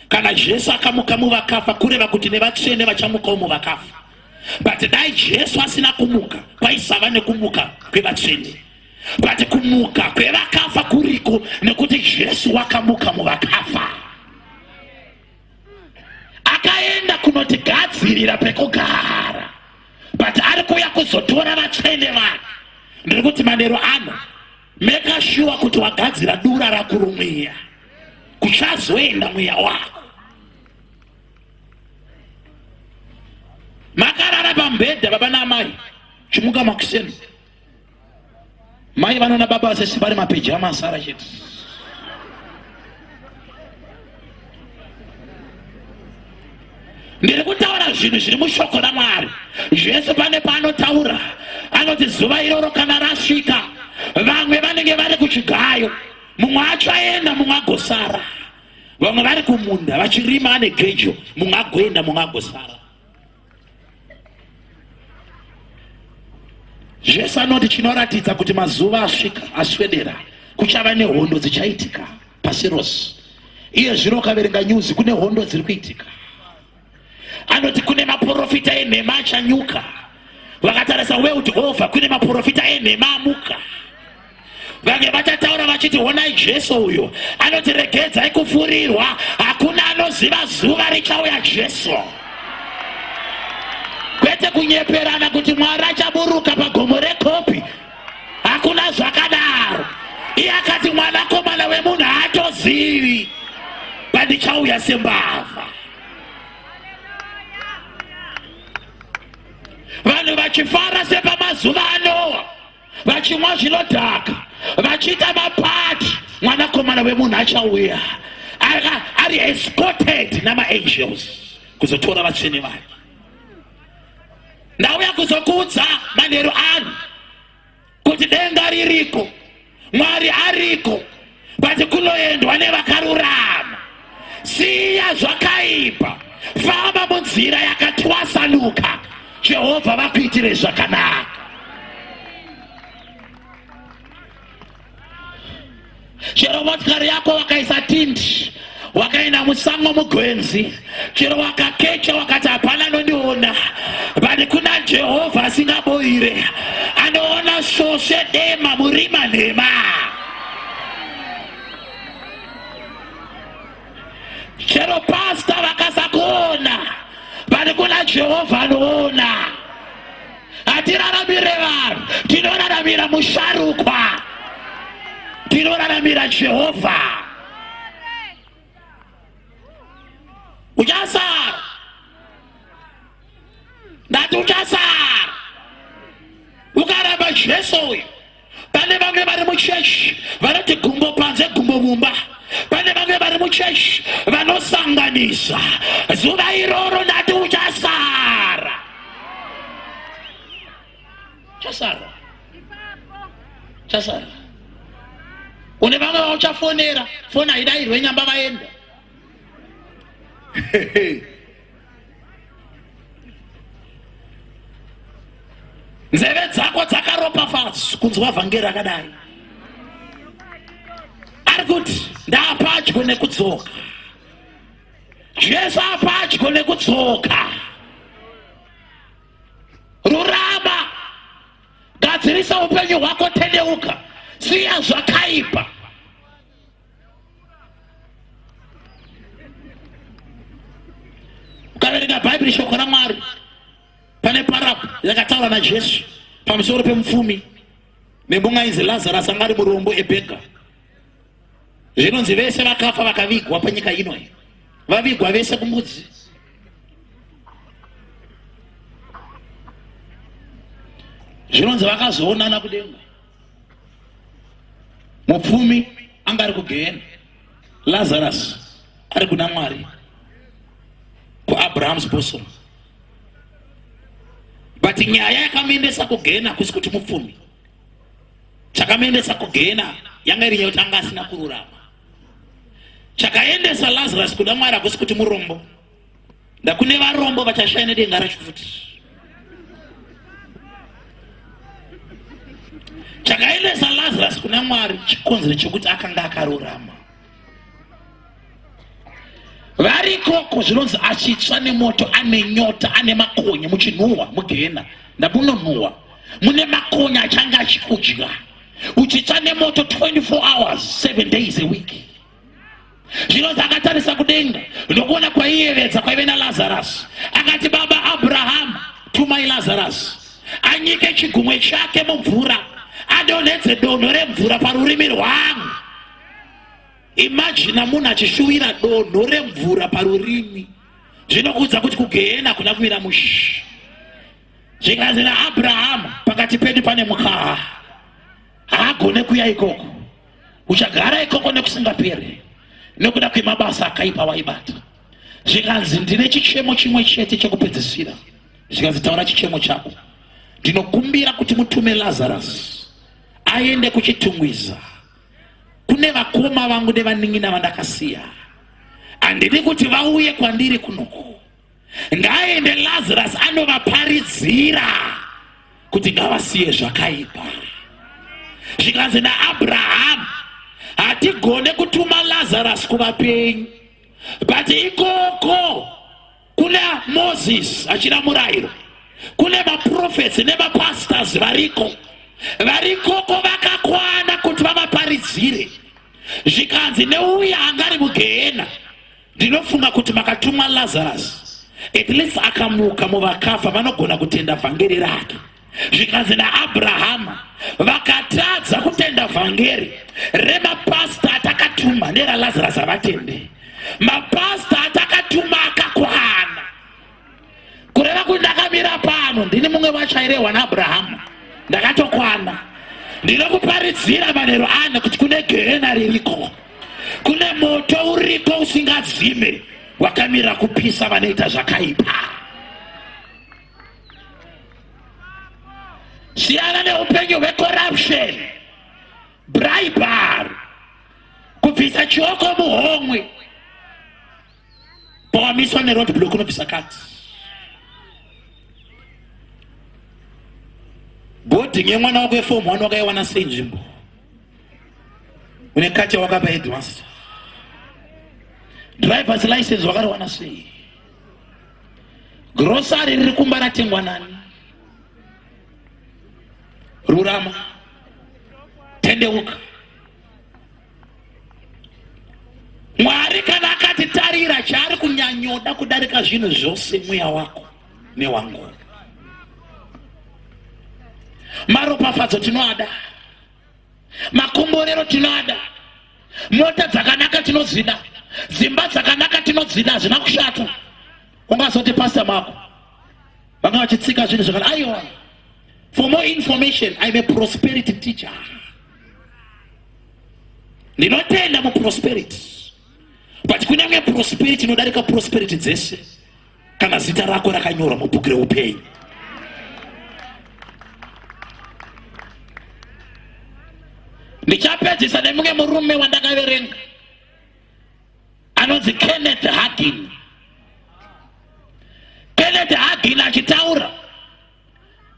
Kana Jesu akamuka muvakafa, kureva kuti nevatsvene vachamukawo muvakafa. But dai Jesu asina kumuka, kwaisava nekumuka kwevatsvene. But kumuka kwevakafa kuriko nekuti Jesu wakamuka muvakafa, akaenda kunotigadzirira pekugara, but ari kuuya kuzotora vatsvene vake. Ndiri kuti manero ano, meka shuwa kuti wagadzira dura rakurumwiya kuchazoenda mweya wako. Makarara pamubhedha baba naamai, chimuka makuseni, mai vanoona baba vasesi vari mapejama asara chete. Ndiri kutaura zvinhu zviri mushoko raMwari. Jesu pane paanotaura anoti zuva iroro kana rasvika, vamwe vanenge vari kuchigayo, mumwe achaenda, mumwe agosara. Vamwe vari kumunda vachirima ane gejo, mumwe agoenda, mumwe agosara. Jesu anoti chinoratidza kuti mazuva asvika aswedera, kuchava nehondo dzichaitika pasi rose. Iye zvino ukaverenga nyuzi, kune hondo dziri kuitika. Anoti kune maprofita enhema achanyuka. Vakatarisa world over, kune maprofita enhema amuka. Vamwe vachataura vachiti honai Jesu uyu anoti regedzai kufurirwa, hakuna anoziva zuva richauya Jesu. Kwete kunyeperana kuti Mwari achaburuka pagomo rekopi, hakuna zvakadaro. Iye akati mwanakomana wemunhu haatozivi pandichauya sembavha. Vanhu vachifara sepamazuva aNoa, vachimwa zvinodhaka, vachiita mapati, mwanakomana wemunhu achauya ari escorted namaangels kuzotora vatsvene vake. Ndauya kuzokuudza manheru ano kuti denga ririko, Mwari ariko, but kunoendwa nevakarurama. Siya zvakaipa, famba munzira yakatwasanuka, Jehovha vakuitire zvakanaka. Chero motikari yako wakaisa tindi, wakaenda musango mugwenzi, chero wakakecha wakati hapana anondiona, but kuna Jehovha asingaboire, anoona svosve dema murima nhema. Chero pasta vakasakuona, but kuna Jehovha anoona. Hatiraramire vanhu, tinoraramira musharukwa, tinoraramira Jehovha. Uchasara, ndati uchasara ukaramba Jesu uyu. Pane vamwe vari muchechi vanoti gumbo panze gumbo mumba. Pane vamwe vari muchechi vanosanganisa. Zuva iroro ndati uchasara, uchasara, uchasara. Une vamwe vauchafonera foni haidairwe nyamba vaenda. Nzeve dzako dzakaropafadzwa kunzwa vhangeri rakadai. Ari kuti ndapadyo nekudzoka. Jesu apadyo nekudzoka. Rurama, gadzirisa upenyu hwako, tendeuka, siya zvakaipa. Ukaverenga Bhaibheri, shoko raMwari, pane parabho yakataura naJesu pamusoro pemupfumi nemumwe ainzi Lazarus, anga ari murombo ebhega. Zvinonzi vese vakafa vakavigwa panyika ino, vavigwa vese kumbudzi. Zvinonzi vakazoonana kudenga. Mupfumi anga ari kugehena, Lazarus ari kuna Mwari kuAbraham's bosom. But nyaya yakamuendesa kugehena kusi kuti mupfumi, chakamuendesa kugehena yanga iri nyaya kuti anga asina kururama. Chakaendesa Lazarus kuna Mwari hakusi kuti murombo, ndakune varombo vachashaya nedenga racho futi. Chakaendesa Lazarus kuna Mwari chikonzero chekuti akanga akarurama. Varikoko zvinonzi achitsva nemoto, ane nyota, ane makonye, muchinhuhwa mugehena, ndamunonhuhwa mune makonye achange achikudya, uchitsva nemoto 24 hours 7 days a week. Zvinonzi akatarisa kudenga ndokuona kwaiyevedza kwaive naLazarus, akati, Baba Abrahamu, tumai Lazarus anyike chigumwe chake mumvura, adonhedze donho remvura parurimi rwangu. Imagina munhu achishuwira donho remvura parurimi, zvinokuudza kuti kugehena kuna kumira mushe. Zvikanzi naAbrahamu, pakati pedu pane mukaha, haagone kuya ikoko, uchagara ikoko nekusingaperi nekuda kwemabasa akaipa waibata. Zvikanzi ndine chichemo chimwe chete chekupedzisira. Zvikanzi taura chichemo chako. Ndinokumbira kuti mutume Lazarus aende kuChitungwiza kune vakoma vangu nevanin'ina vandakasiya. Handidi kuti vauye kwandiri kunoko. Ngaaende Lazarus anovaparidzira kuti ngavasiye zvakaipa. Zvikanzi naAbrahamu, hatigone kutuma Lazarus kuvapenyu, but ikoko kuna Moses achida murayiro, kune maprofets nemapastors variko, varikoko vakakwana kuti vava ndikuparidzire. Zvikanzi neuya anga ari mugehena, ndinofunga kuti makatumwa Lazarus, at least akamuka muvakafa, vanogona kutenda vhangeri rake. Zvikanzi naAbrahama, vakatadza kutenda vhangeri remapasta atakatuma neraLazarus havatende. Mapasta atakatuma akakwana. Kureva kuti ndakamira pano ndini mumwe wacho airehwa naAbrahama, ndakatokwana. Ndinokuparidzira manheru ano kuti kune gehena ririko, kune moto uriko usingadzime wakamira kupisa vanoita zvakaipa. Siyana neupenyu hwecorruption, bribery, kubvisa chioko muhomwe. Pawamiswa neroad block unobvisa kati. Boarding yemwana wako yeform 1 wakaiwana sei nzvimbo? Une kati wakapa headmaster. Driver's license wakariwana sei? Grocery riri kumba ratengwa nani? Rurama, tendeuka. Mwari kana akatitarira chaari kunyanyoda kudarika zvinhu zvose mweya wako newangu. Maropafadzo tinoada, makomborero tinoada, mota dzakanaka tinodzida, dzimba dzakanaka tinodzida, hazvina kushata. Ungazoti pasta mako vanga vachitsika zvinhu zvakana. Aiwa, for more information, I'm a prosperity teacher. Ndinotenda muprosperity, but kune imwe prosperity inodarika prosperity dzese, kana zita rako rakanyorwa mubhuku reupenyu. Ndichapedzisa nemumwe murume wandakaverenga anonzi Kenneth Hagin. Kenneth Hagin achitaura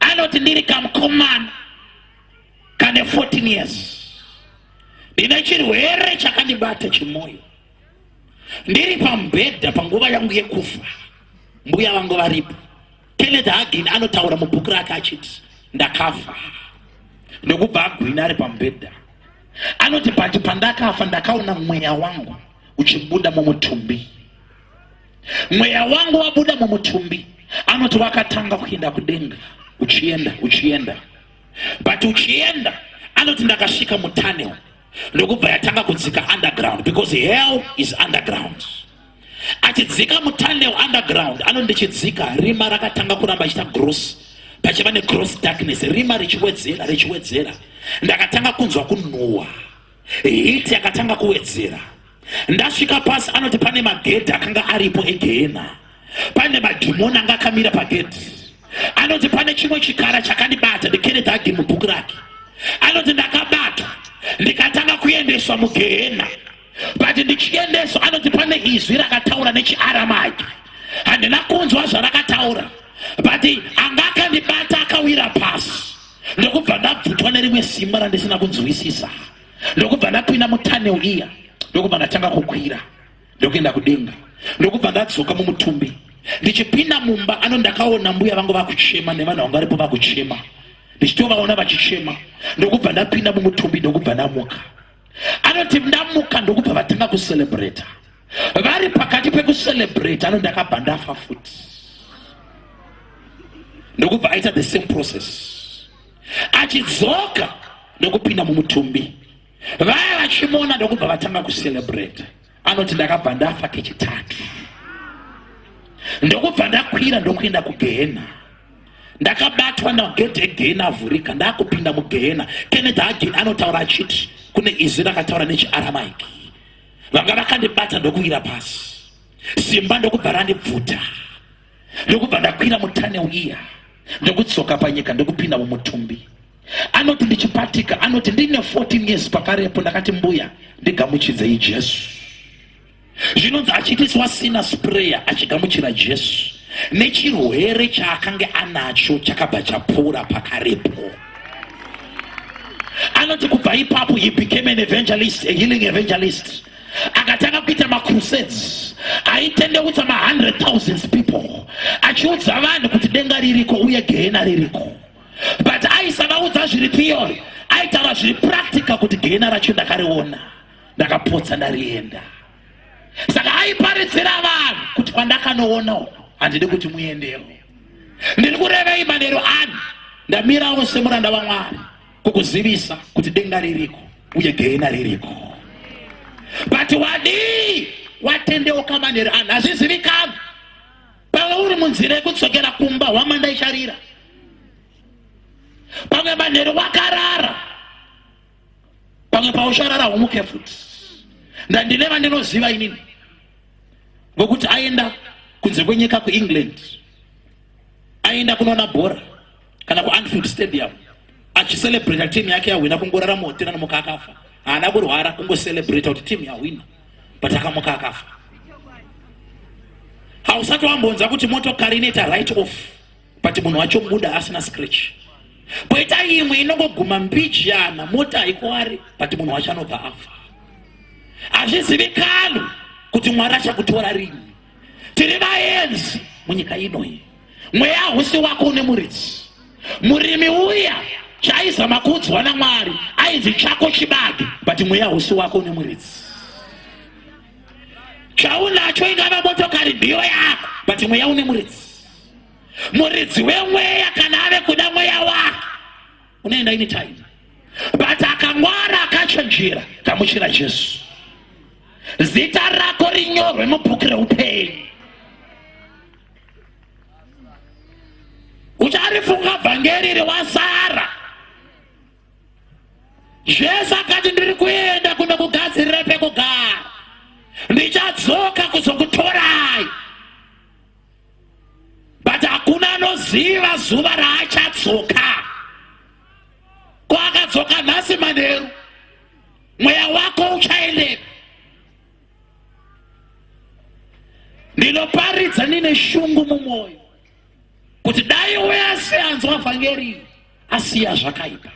anoti ndiri kamukomana kane 14 years, ndine chirwere chakandibata chimoyo, ndiri pamubhedha panguva yangu yekufa, mbuya vangu varipo. Kenneth Hagin anotaura mubhuku rake achiti ndakafa ndokubva agwina ari pamubhedha. Anoti but pandakafa ndakaona mweya wangu uchibuda mumutumbi. Mweya wangu wabuda mumutumbi, anoti wakatanga kuenda kudenga, uchienda uchienda, but uchienda, anoti ndakasvika mutunnel ndokubva yatanga kudzika underground, because hell is underground. Achidzika mutunnel underground, anoti ndichidzika, rima rakatanga kuramba achiita gross, pachiva negross darkness, rima richiwedzera richiwedzera. Ndakatanga kunzwa kunhuhwa, hiti yakatanga kuwedzera. Ndasvika pasi, anoti pane magedhi akanga aripo egehena, pane madhimoni anga akamira pagedhi. Anoti pane chimwe chikara chakandibata, ndiKenneth Hagin mubhuku rake. Anoti ndakabatwa ndikatanga kuendeswa mugehena, but ndichiendeswa, anoti pane izwi rakataura nechiAramaic, handina kunzwa zvarakataura, but anga akandibata akawira pasi, ndokubva ndabvutwa nerimwe simba randisina kunzwisisa, ndokubva ndapinda mutunnel iya, ndokubva ndatanga kukwira ndokuenda kudenga, ndokubva ndadzoka mumutumbi. Ndichipinda mumba, ano ndakaona mbuya vangu vakuchema nevanhu vanga varipo vakuchema, ndichitovaona vachichema, ndokubva ndapinda mumutumbi, ndokubva ndamuka. Anoti ndamuka ndokubva vatanga kucelebrata. Vari pakati pekucelebrata, ano ndakabva ndafa futi, ndokubva aita the same process, achidzoka ndokupinda mumutumbi, vaya vachimona ndokubva vatanga kucelebrata. Anoti ndakabva ndafa kechitatu, ndokubva ndakwira ndokuenda kugehena. Ndakabatwa nagedhi egehena avhurika, ndakupinda mugehena. Kenneth Hagin anotaura achiti kune izwi rakataura nechiAramaic, vanga vakandibata ndokuwira pasi, simba ndokubva randibvuta, ndokubva ndakwira mutunnel iya, ndokudzoka panyika, ndokupinda mumutumbi. Anoti ndichipatika, anoti ndine 14 years pakarepo, ndakati mbuya ndigamuchidzei Jesu. Zvinonzi achiitiswa sinner's prayer achigamuchira Jesu, nechirwere chaakange anacho chakabva chapora pakarepo. Anoti kubva ipapo he became an evangelist, a healing evangelist. Akatanga kuita macrusades aitendeutsa ma100 thousands people, achiudza vanhu kuti denga ririko uye gehena ririko. But aisavaudza zviri theory, aitaura zviri practical kuti gehena racho ndakariona, ndakapotsa ndarienda. Saka aiparidzira vanhu kuti kwandakanoona uko handidi kuti muendewo. Ndiri kurevei manheru ano? Ndamirawo semuranda waMwari kukuzivisa kuti denga ririko uye gehena ririko. But wadii watendeuka manheru ano? Hazvizivikanwi. Pamwe uri munzira yekudzokera kumba, hwamanda icharira. Pamwe manheru wakarara, pamwe paucharara humuke futi. Ndandine vandinoziva inini vokuti aenda kunze kwenyika kuEngland, aenda kunoona bhora kana kuAnfield Stadium achicelebrata team yake yahwina, kungorara muhotera nomuka akafa. Haana kurwara, kungocelebrata kuti team yahwina, but akamuka akafa. Hausati wambonzwa kuti motokari inoita right off, but munhu wacho muda asina scratch. Poita imwe inongoguma mbijana, mota haikuwari, but munhu wacho anobva afa. Hazvizivikanwi kuti Mwari achakutora rini. Tiri vaenzi munyika inoyi. Mweya hausi wako, une muridzi. Murimi uya chaizama kuudzwa naMwari ainzi chako chibage, but mweya hausi wako, une muridzi. Chaunacho ingava motokari ndiyo yako, but mweya une muridzi. Muridzi wemweya kana ave kuda mweya wake unoenda anytime, but akangwara akachenjera gamuchira Jesu, zita rako rinyorwe mubhuku reupenyu. Ucharifunga vhangeri rewasara. Jesu akati ndiri kuenda kunokugadzirira pekugara, ndichadzoka kuzokutorai, but hakuna anoziva zuva raachadzoka. Ko akadzoka nhasi manheru, mweya wako uchaendepi? Ndinoparidza ndine shungu mumwoyo kuti dai wese anzwa vhangeri asiya zvakaipa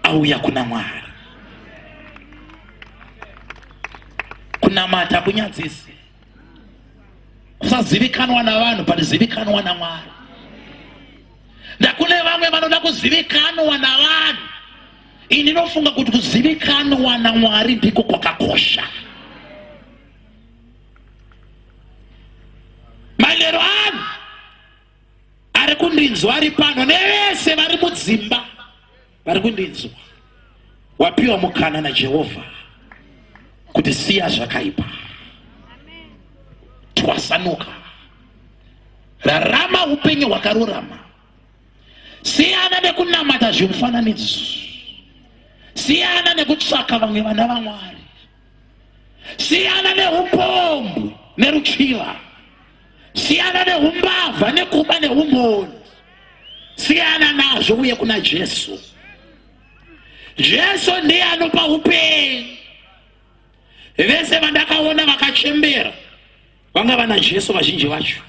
auya kuna Mwari. Kunamata kunyadzisi, kusazivikanwa navanhu, but zivikanwa naMwari. Ndakune vamwe vanoda kuzivikanwa navanhu. Ini ndinofunga kuti kuzivikanwa naMwari ndiko kwakakosha. Manheru ano ari kundinzwa ari pano nevese vari mudzimba vari kundinzwa, wapiwa mukana naJehovha kuti siya zvakaipa, twasanuka, rarama upenyu hwakarurama, siyana nekunamata zvimufananidzo, siyana nekutsvaka vamwe vana vaMwari, siyana neupombwe neruchiva, siyana neumbavha nekuba neumhondi, siyana nazvo uye kuna Jesu. Jesu ndiye anopa upenyu. Vese vandakaona vakachembera vanga vana Jesu vazhinji vacho.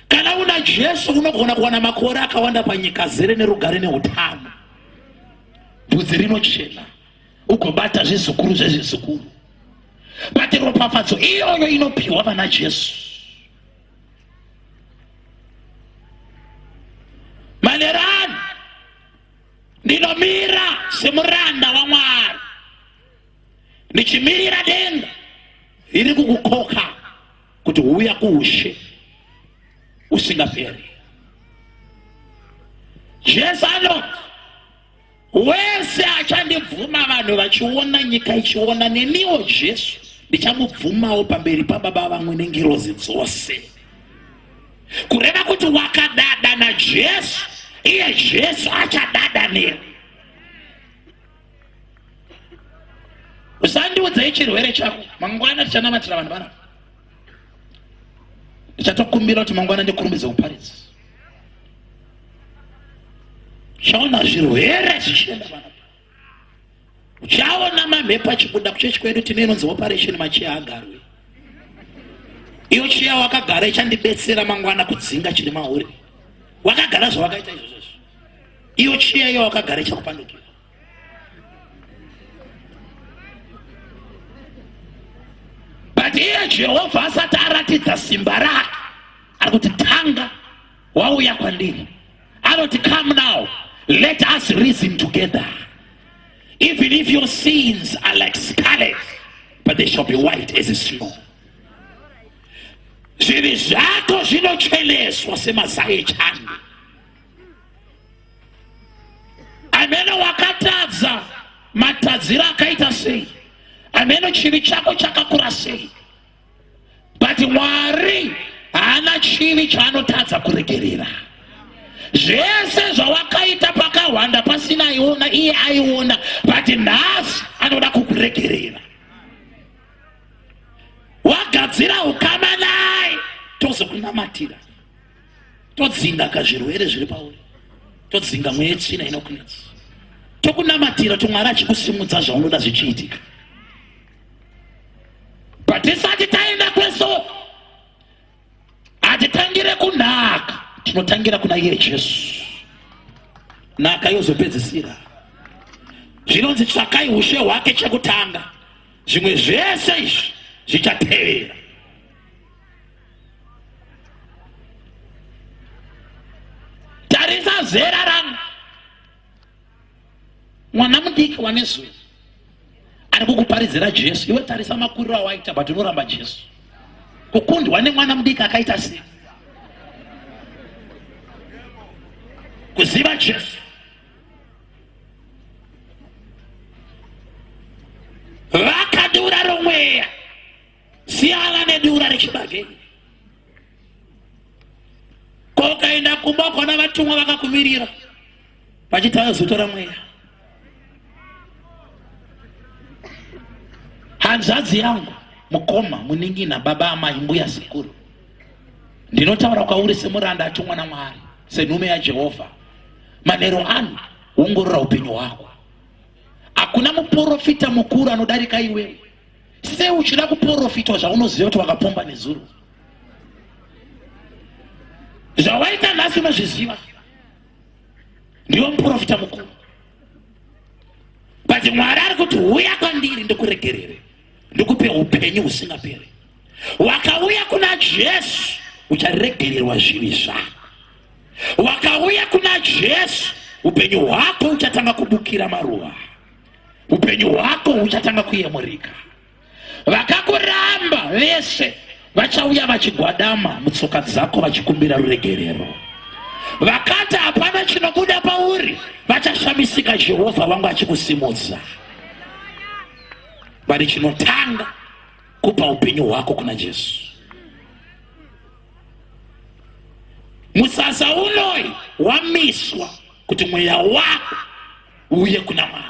Kana una Jesu unogona kuwana makore akawanda panyika zere nerugare neutano, bvudzi rinochena, ugobata zvizukuru zvezvizukuru. But ropafadzo iyoyo inopiwa vana Jesu. Manerani ndinomira semuranda waMwari ndichimirira denga riri kukukoka kuti huya kuushe usingaperi. Jesu anoti wese achandibvuma vanhu vachiona, nyika ichiona, neniwo Jesu ndichamubvumawo pamberi pababa vamwe nengirozi dzose. Kureva kuti wakadada naJesu, iye Jesu achadada newe. Usandiudzei chirwere chako, mangwana tichanamatira vanhu vanapa. Ndichatokumbira kuti mangwana ndikurumbidze kuparidza. Uchaona zvirwere zvichienda vanapa, uchaona mamhepo achibuda. Kuchechi kwedu tine inonzi operation machiya agarwe. Iyo chiya wakagara ichandibetsera mangwana kudzinga chiri mauri. Wakagara zvawakaita izvozvo, iyo chiya iyo wakagara ichakupandukira. But iye Jehovha asati aratidza simba rake, ari kuti tanga wauya kwandiri. Anoti come now, let us reason together. Even if your sins are like scarlet, but they shall be white as snow. Zvivi zvako zvinocheneswa semazai echando. Ameno wakatadza matadziro akaita sei, ameno chivi chako chakakura sei, but Mwari haana chivi chaanotadza kuregerera. Zvese zvawakaita pakahwanda pasina aiona, iye aiona, but nhasi anoda kukuregerera. Wagadzira ukama naye, tozokunamatira, todzinga kazvirwere zviri pauri, todzinga mweya yetsvina inokunetsa, tokunamatira to Mwari achikusimudza zvaunoda zvichiitika. But tisati taenda kweso, hatitangire kunhaka, tinotangira kuna iye Jesu. Nhaka yozopedzisira. Zvinonzi tsvakai ushe hwake chekutanga, zvimwe zvese izvi zvichatevera. Tarisa zera rangu, mwana mudiki wanezuva ari kukuparidzira Jesu, iwe tarisa makuriro awaita, but unoramba Jesu. Kukundwa nemwana mudiki akaita sei? Kuziva Jesu. Vakadura romweya, siyana nedura rechibage. Ko ukaenda kumba ukaona vatumwa vakakumirira vachiti vazotora mweya. Hanzvadzi yangu, mukoma, munin'ina, baba, amai, mbuya, sekuru, ndinotaura kwauri semuranda atumwa naMwari, senhume yaJehovha. Manheru ano, ongorora upenyu hwako. Hakuna muporofita mukuru anodarika iwewe. Sei uchida kuporofitwa zvaunoziva kuti wakapomba nezuro? Zvawaita nhasi unozviziva. Ndiwe muporofita mukuru. But Mwari ari kuti huya kwandiri ndikuregerere, ndikupe upenyu husingaperi. Wakauya kuna Jesu ucharegererwa zvivi zvako. Wakauya kuna Jesu upenyu hwako uchatanga kubukira maruva, upenyu hwako huchatanga kuyemurika. Vakakuramba vese vachauya vachigwadama mutsoka dzako vachikumbira ruregerero. Vakati hapana chinobuda pauri, vachashamisika Jehovha wangu achikusimudza. Bari chinotanga kupa upenyu hwako kuna Jesu. Musasa unoi wamiswa kuti mweya wako uye kuna Mwari.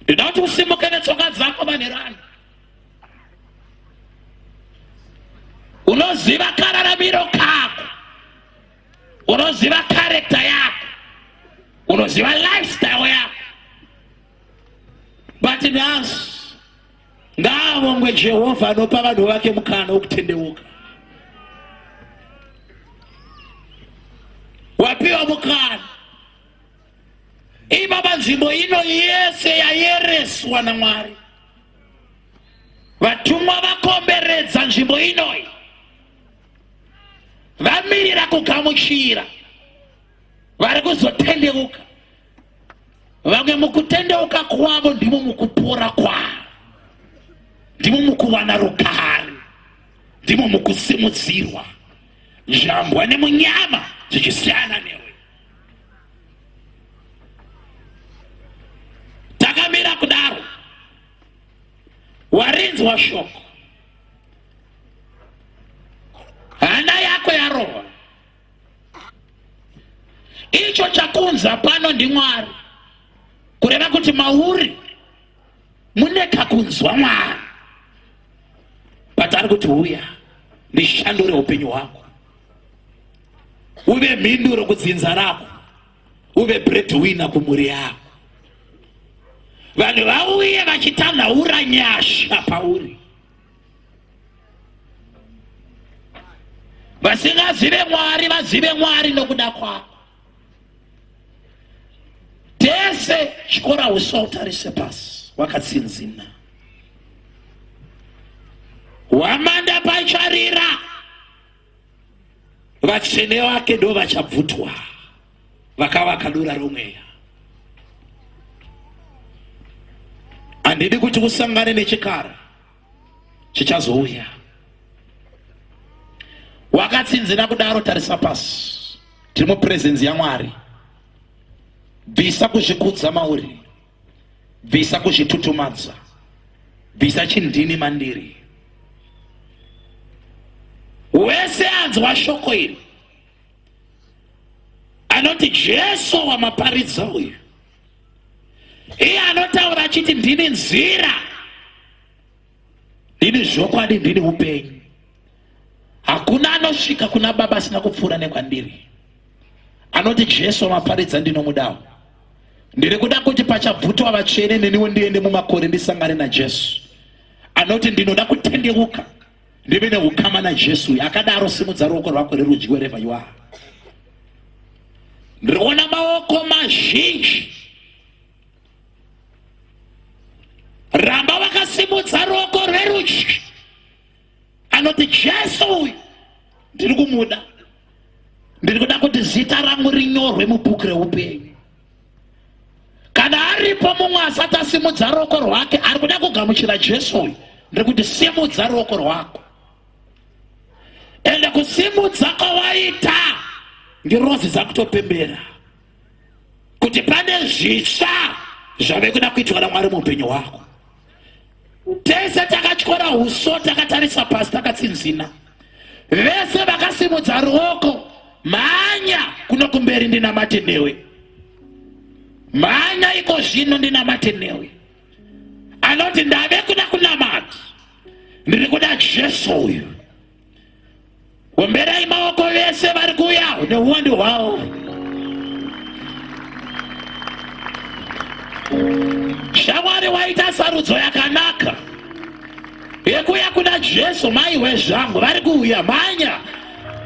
Ndoda kuti usimuke netsoka dzako manheru ano. Unoziva kararamiro kako, unoziva karekta yako, unoziva lifestyle yako, but nhasi ngaavongwe Jehovha anopa vanhu vake mukana wokutendeuka. Wapiwa mukana. Ibaba, nzvimbo ino yese yayereswa naMwari. Vatumwa vakomberedza nzvimbo inoyi, vamirira kugamuchira vari kuzotendeuka. Vamwe mukutendeuka kwavo ndimo mukupora kwavo, ndimo mukuwana rugare, ndimo mukusimudzirwa. Zvambwa nemunyama zvichisiyana newe. Takamira kudaro, warinzwa shoko, hana yako yarova. Icho chakunza pano ndiMwari, kureva kuti mauri mune kakunzwa Mwari, but ari kuti uya ndishandure upenyu hwako, uve mhinduro kudzinza rako, uve breadwinner kumhuri yako. Vanhu vauye vachitanhaura nyasha pauri, vasingazive Mwari vazive Mwari nokuda kwako. Tese chikora uswa utarise pasi wakatsinzina, hwamanda pacharira, vatsvene vake ndo vachabvutwa, vakavaka dura romweya. Handidi kuti usangane nechikara chichazouya. Wakatsinzina kudaro, tarisa pasi. Tiri mupresence yaMwari. Bvisa kuzvikudza mauri, bvisa kuzvitutumadza, bvisa chindini mandiri. Wese anzwa shoko iri anoti Jesu wamaparidza uyu, iye anotaura achiti ndini nzira, ndini zvokwadi, ndini upenyu. Hakuna anosvika kuna Baba asina kupfuura nekwandiri. Anoti Jesu wamaparidza ndinomudawo. Ndiri kuda kuti pachabvutwa vatsvene neniwo ndiende mumakore ndisangane naJesu. Anoti ndinoda kutendeuka ndive neukama naJesu uyu. Akadaro, simudza ruoko rwako rerudyi wherever you are. Ndiri kuona maoko mazhinji. Ramba wakasimudza ruoko rwerudyi. Anoti Jesu uyu ndiri kumuda, ndiri kuda kuti zita rangu rinyorwe mubhuku reupenyu. Kana aripo mumwe asati asimudza ruoko rwake ari kuda kugamuchira Jesu uyu, ndiri kuti simudza ruoko rwako. Ende kusimudza kwawaita ngirozi dzakutopembera kuti pane zvitsva zvave kuda kuitwa naMwari muupenyu hwako. Tese takatyora uso takatarisa pasi takatsinzina, vese vakasimudza ruoko, mhanya kuno kumberi ndinamate newe, mhanya iko zvino ndinamate newe. Anoti ndave kuda kunamata, ndiri kuda Jesu uyu. Omberai maoko vese vari kuuya neuwandu hwavo. Shamwari, waita sarudzo yakanaka yekuuya kuna Jesu. Maiwe zvangu, vari kuuya, mhanya.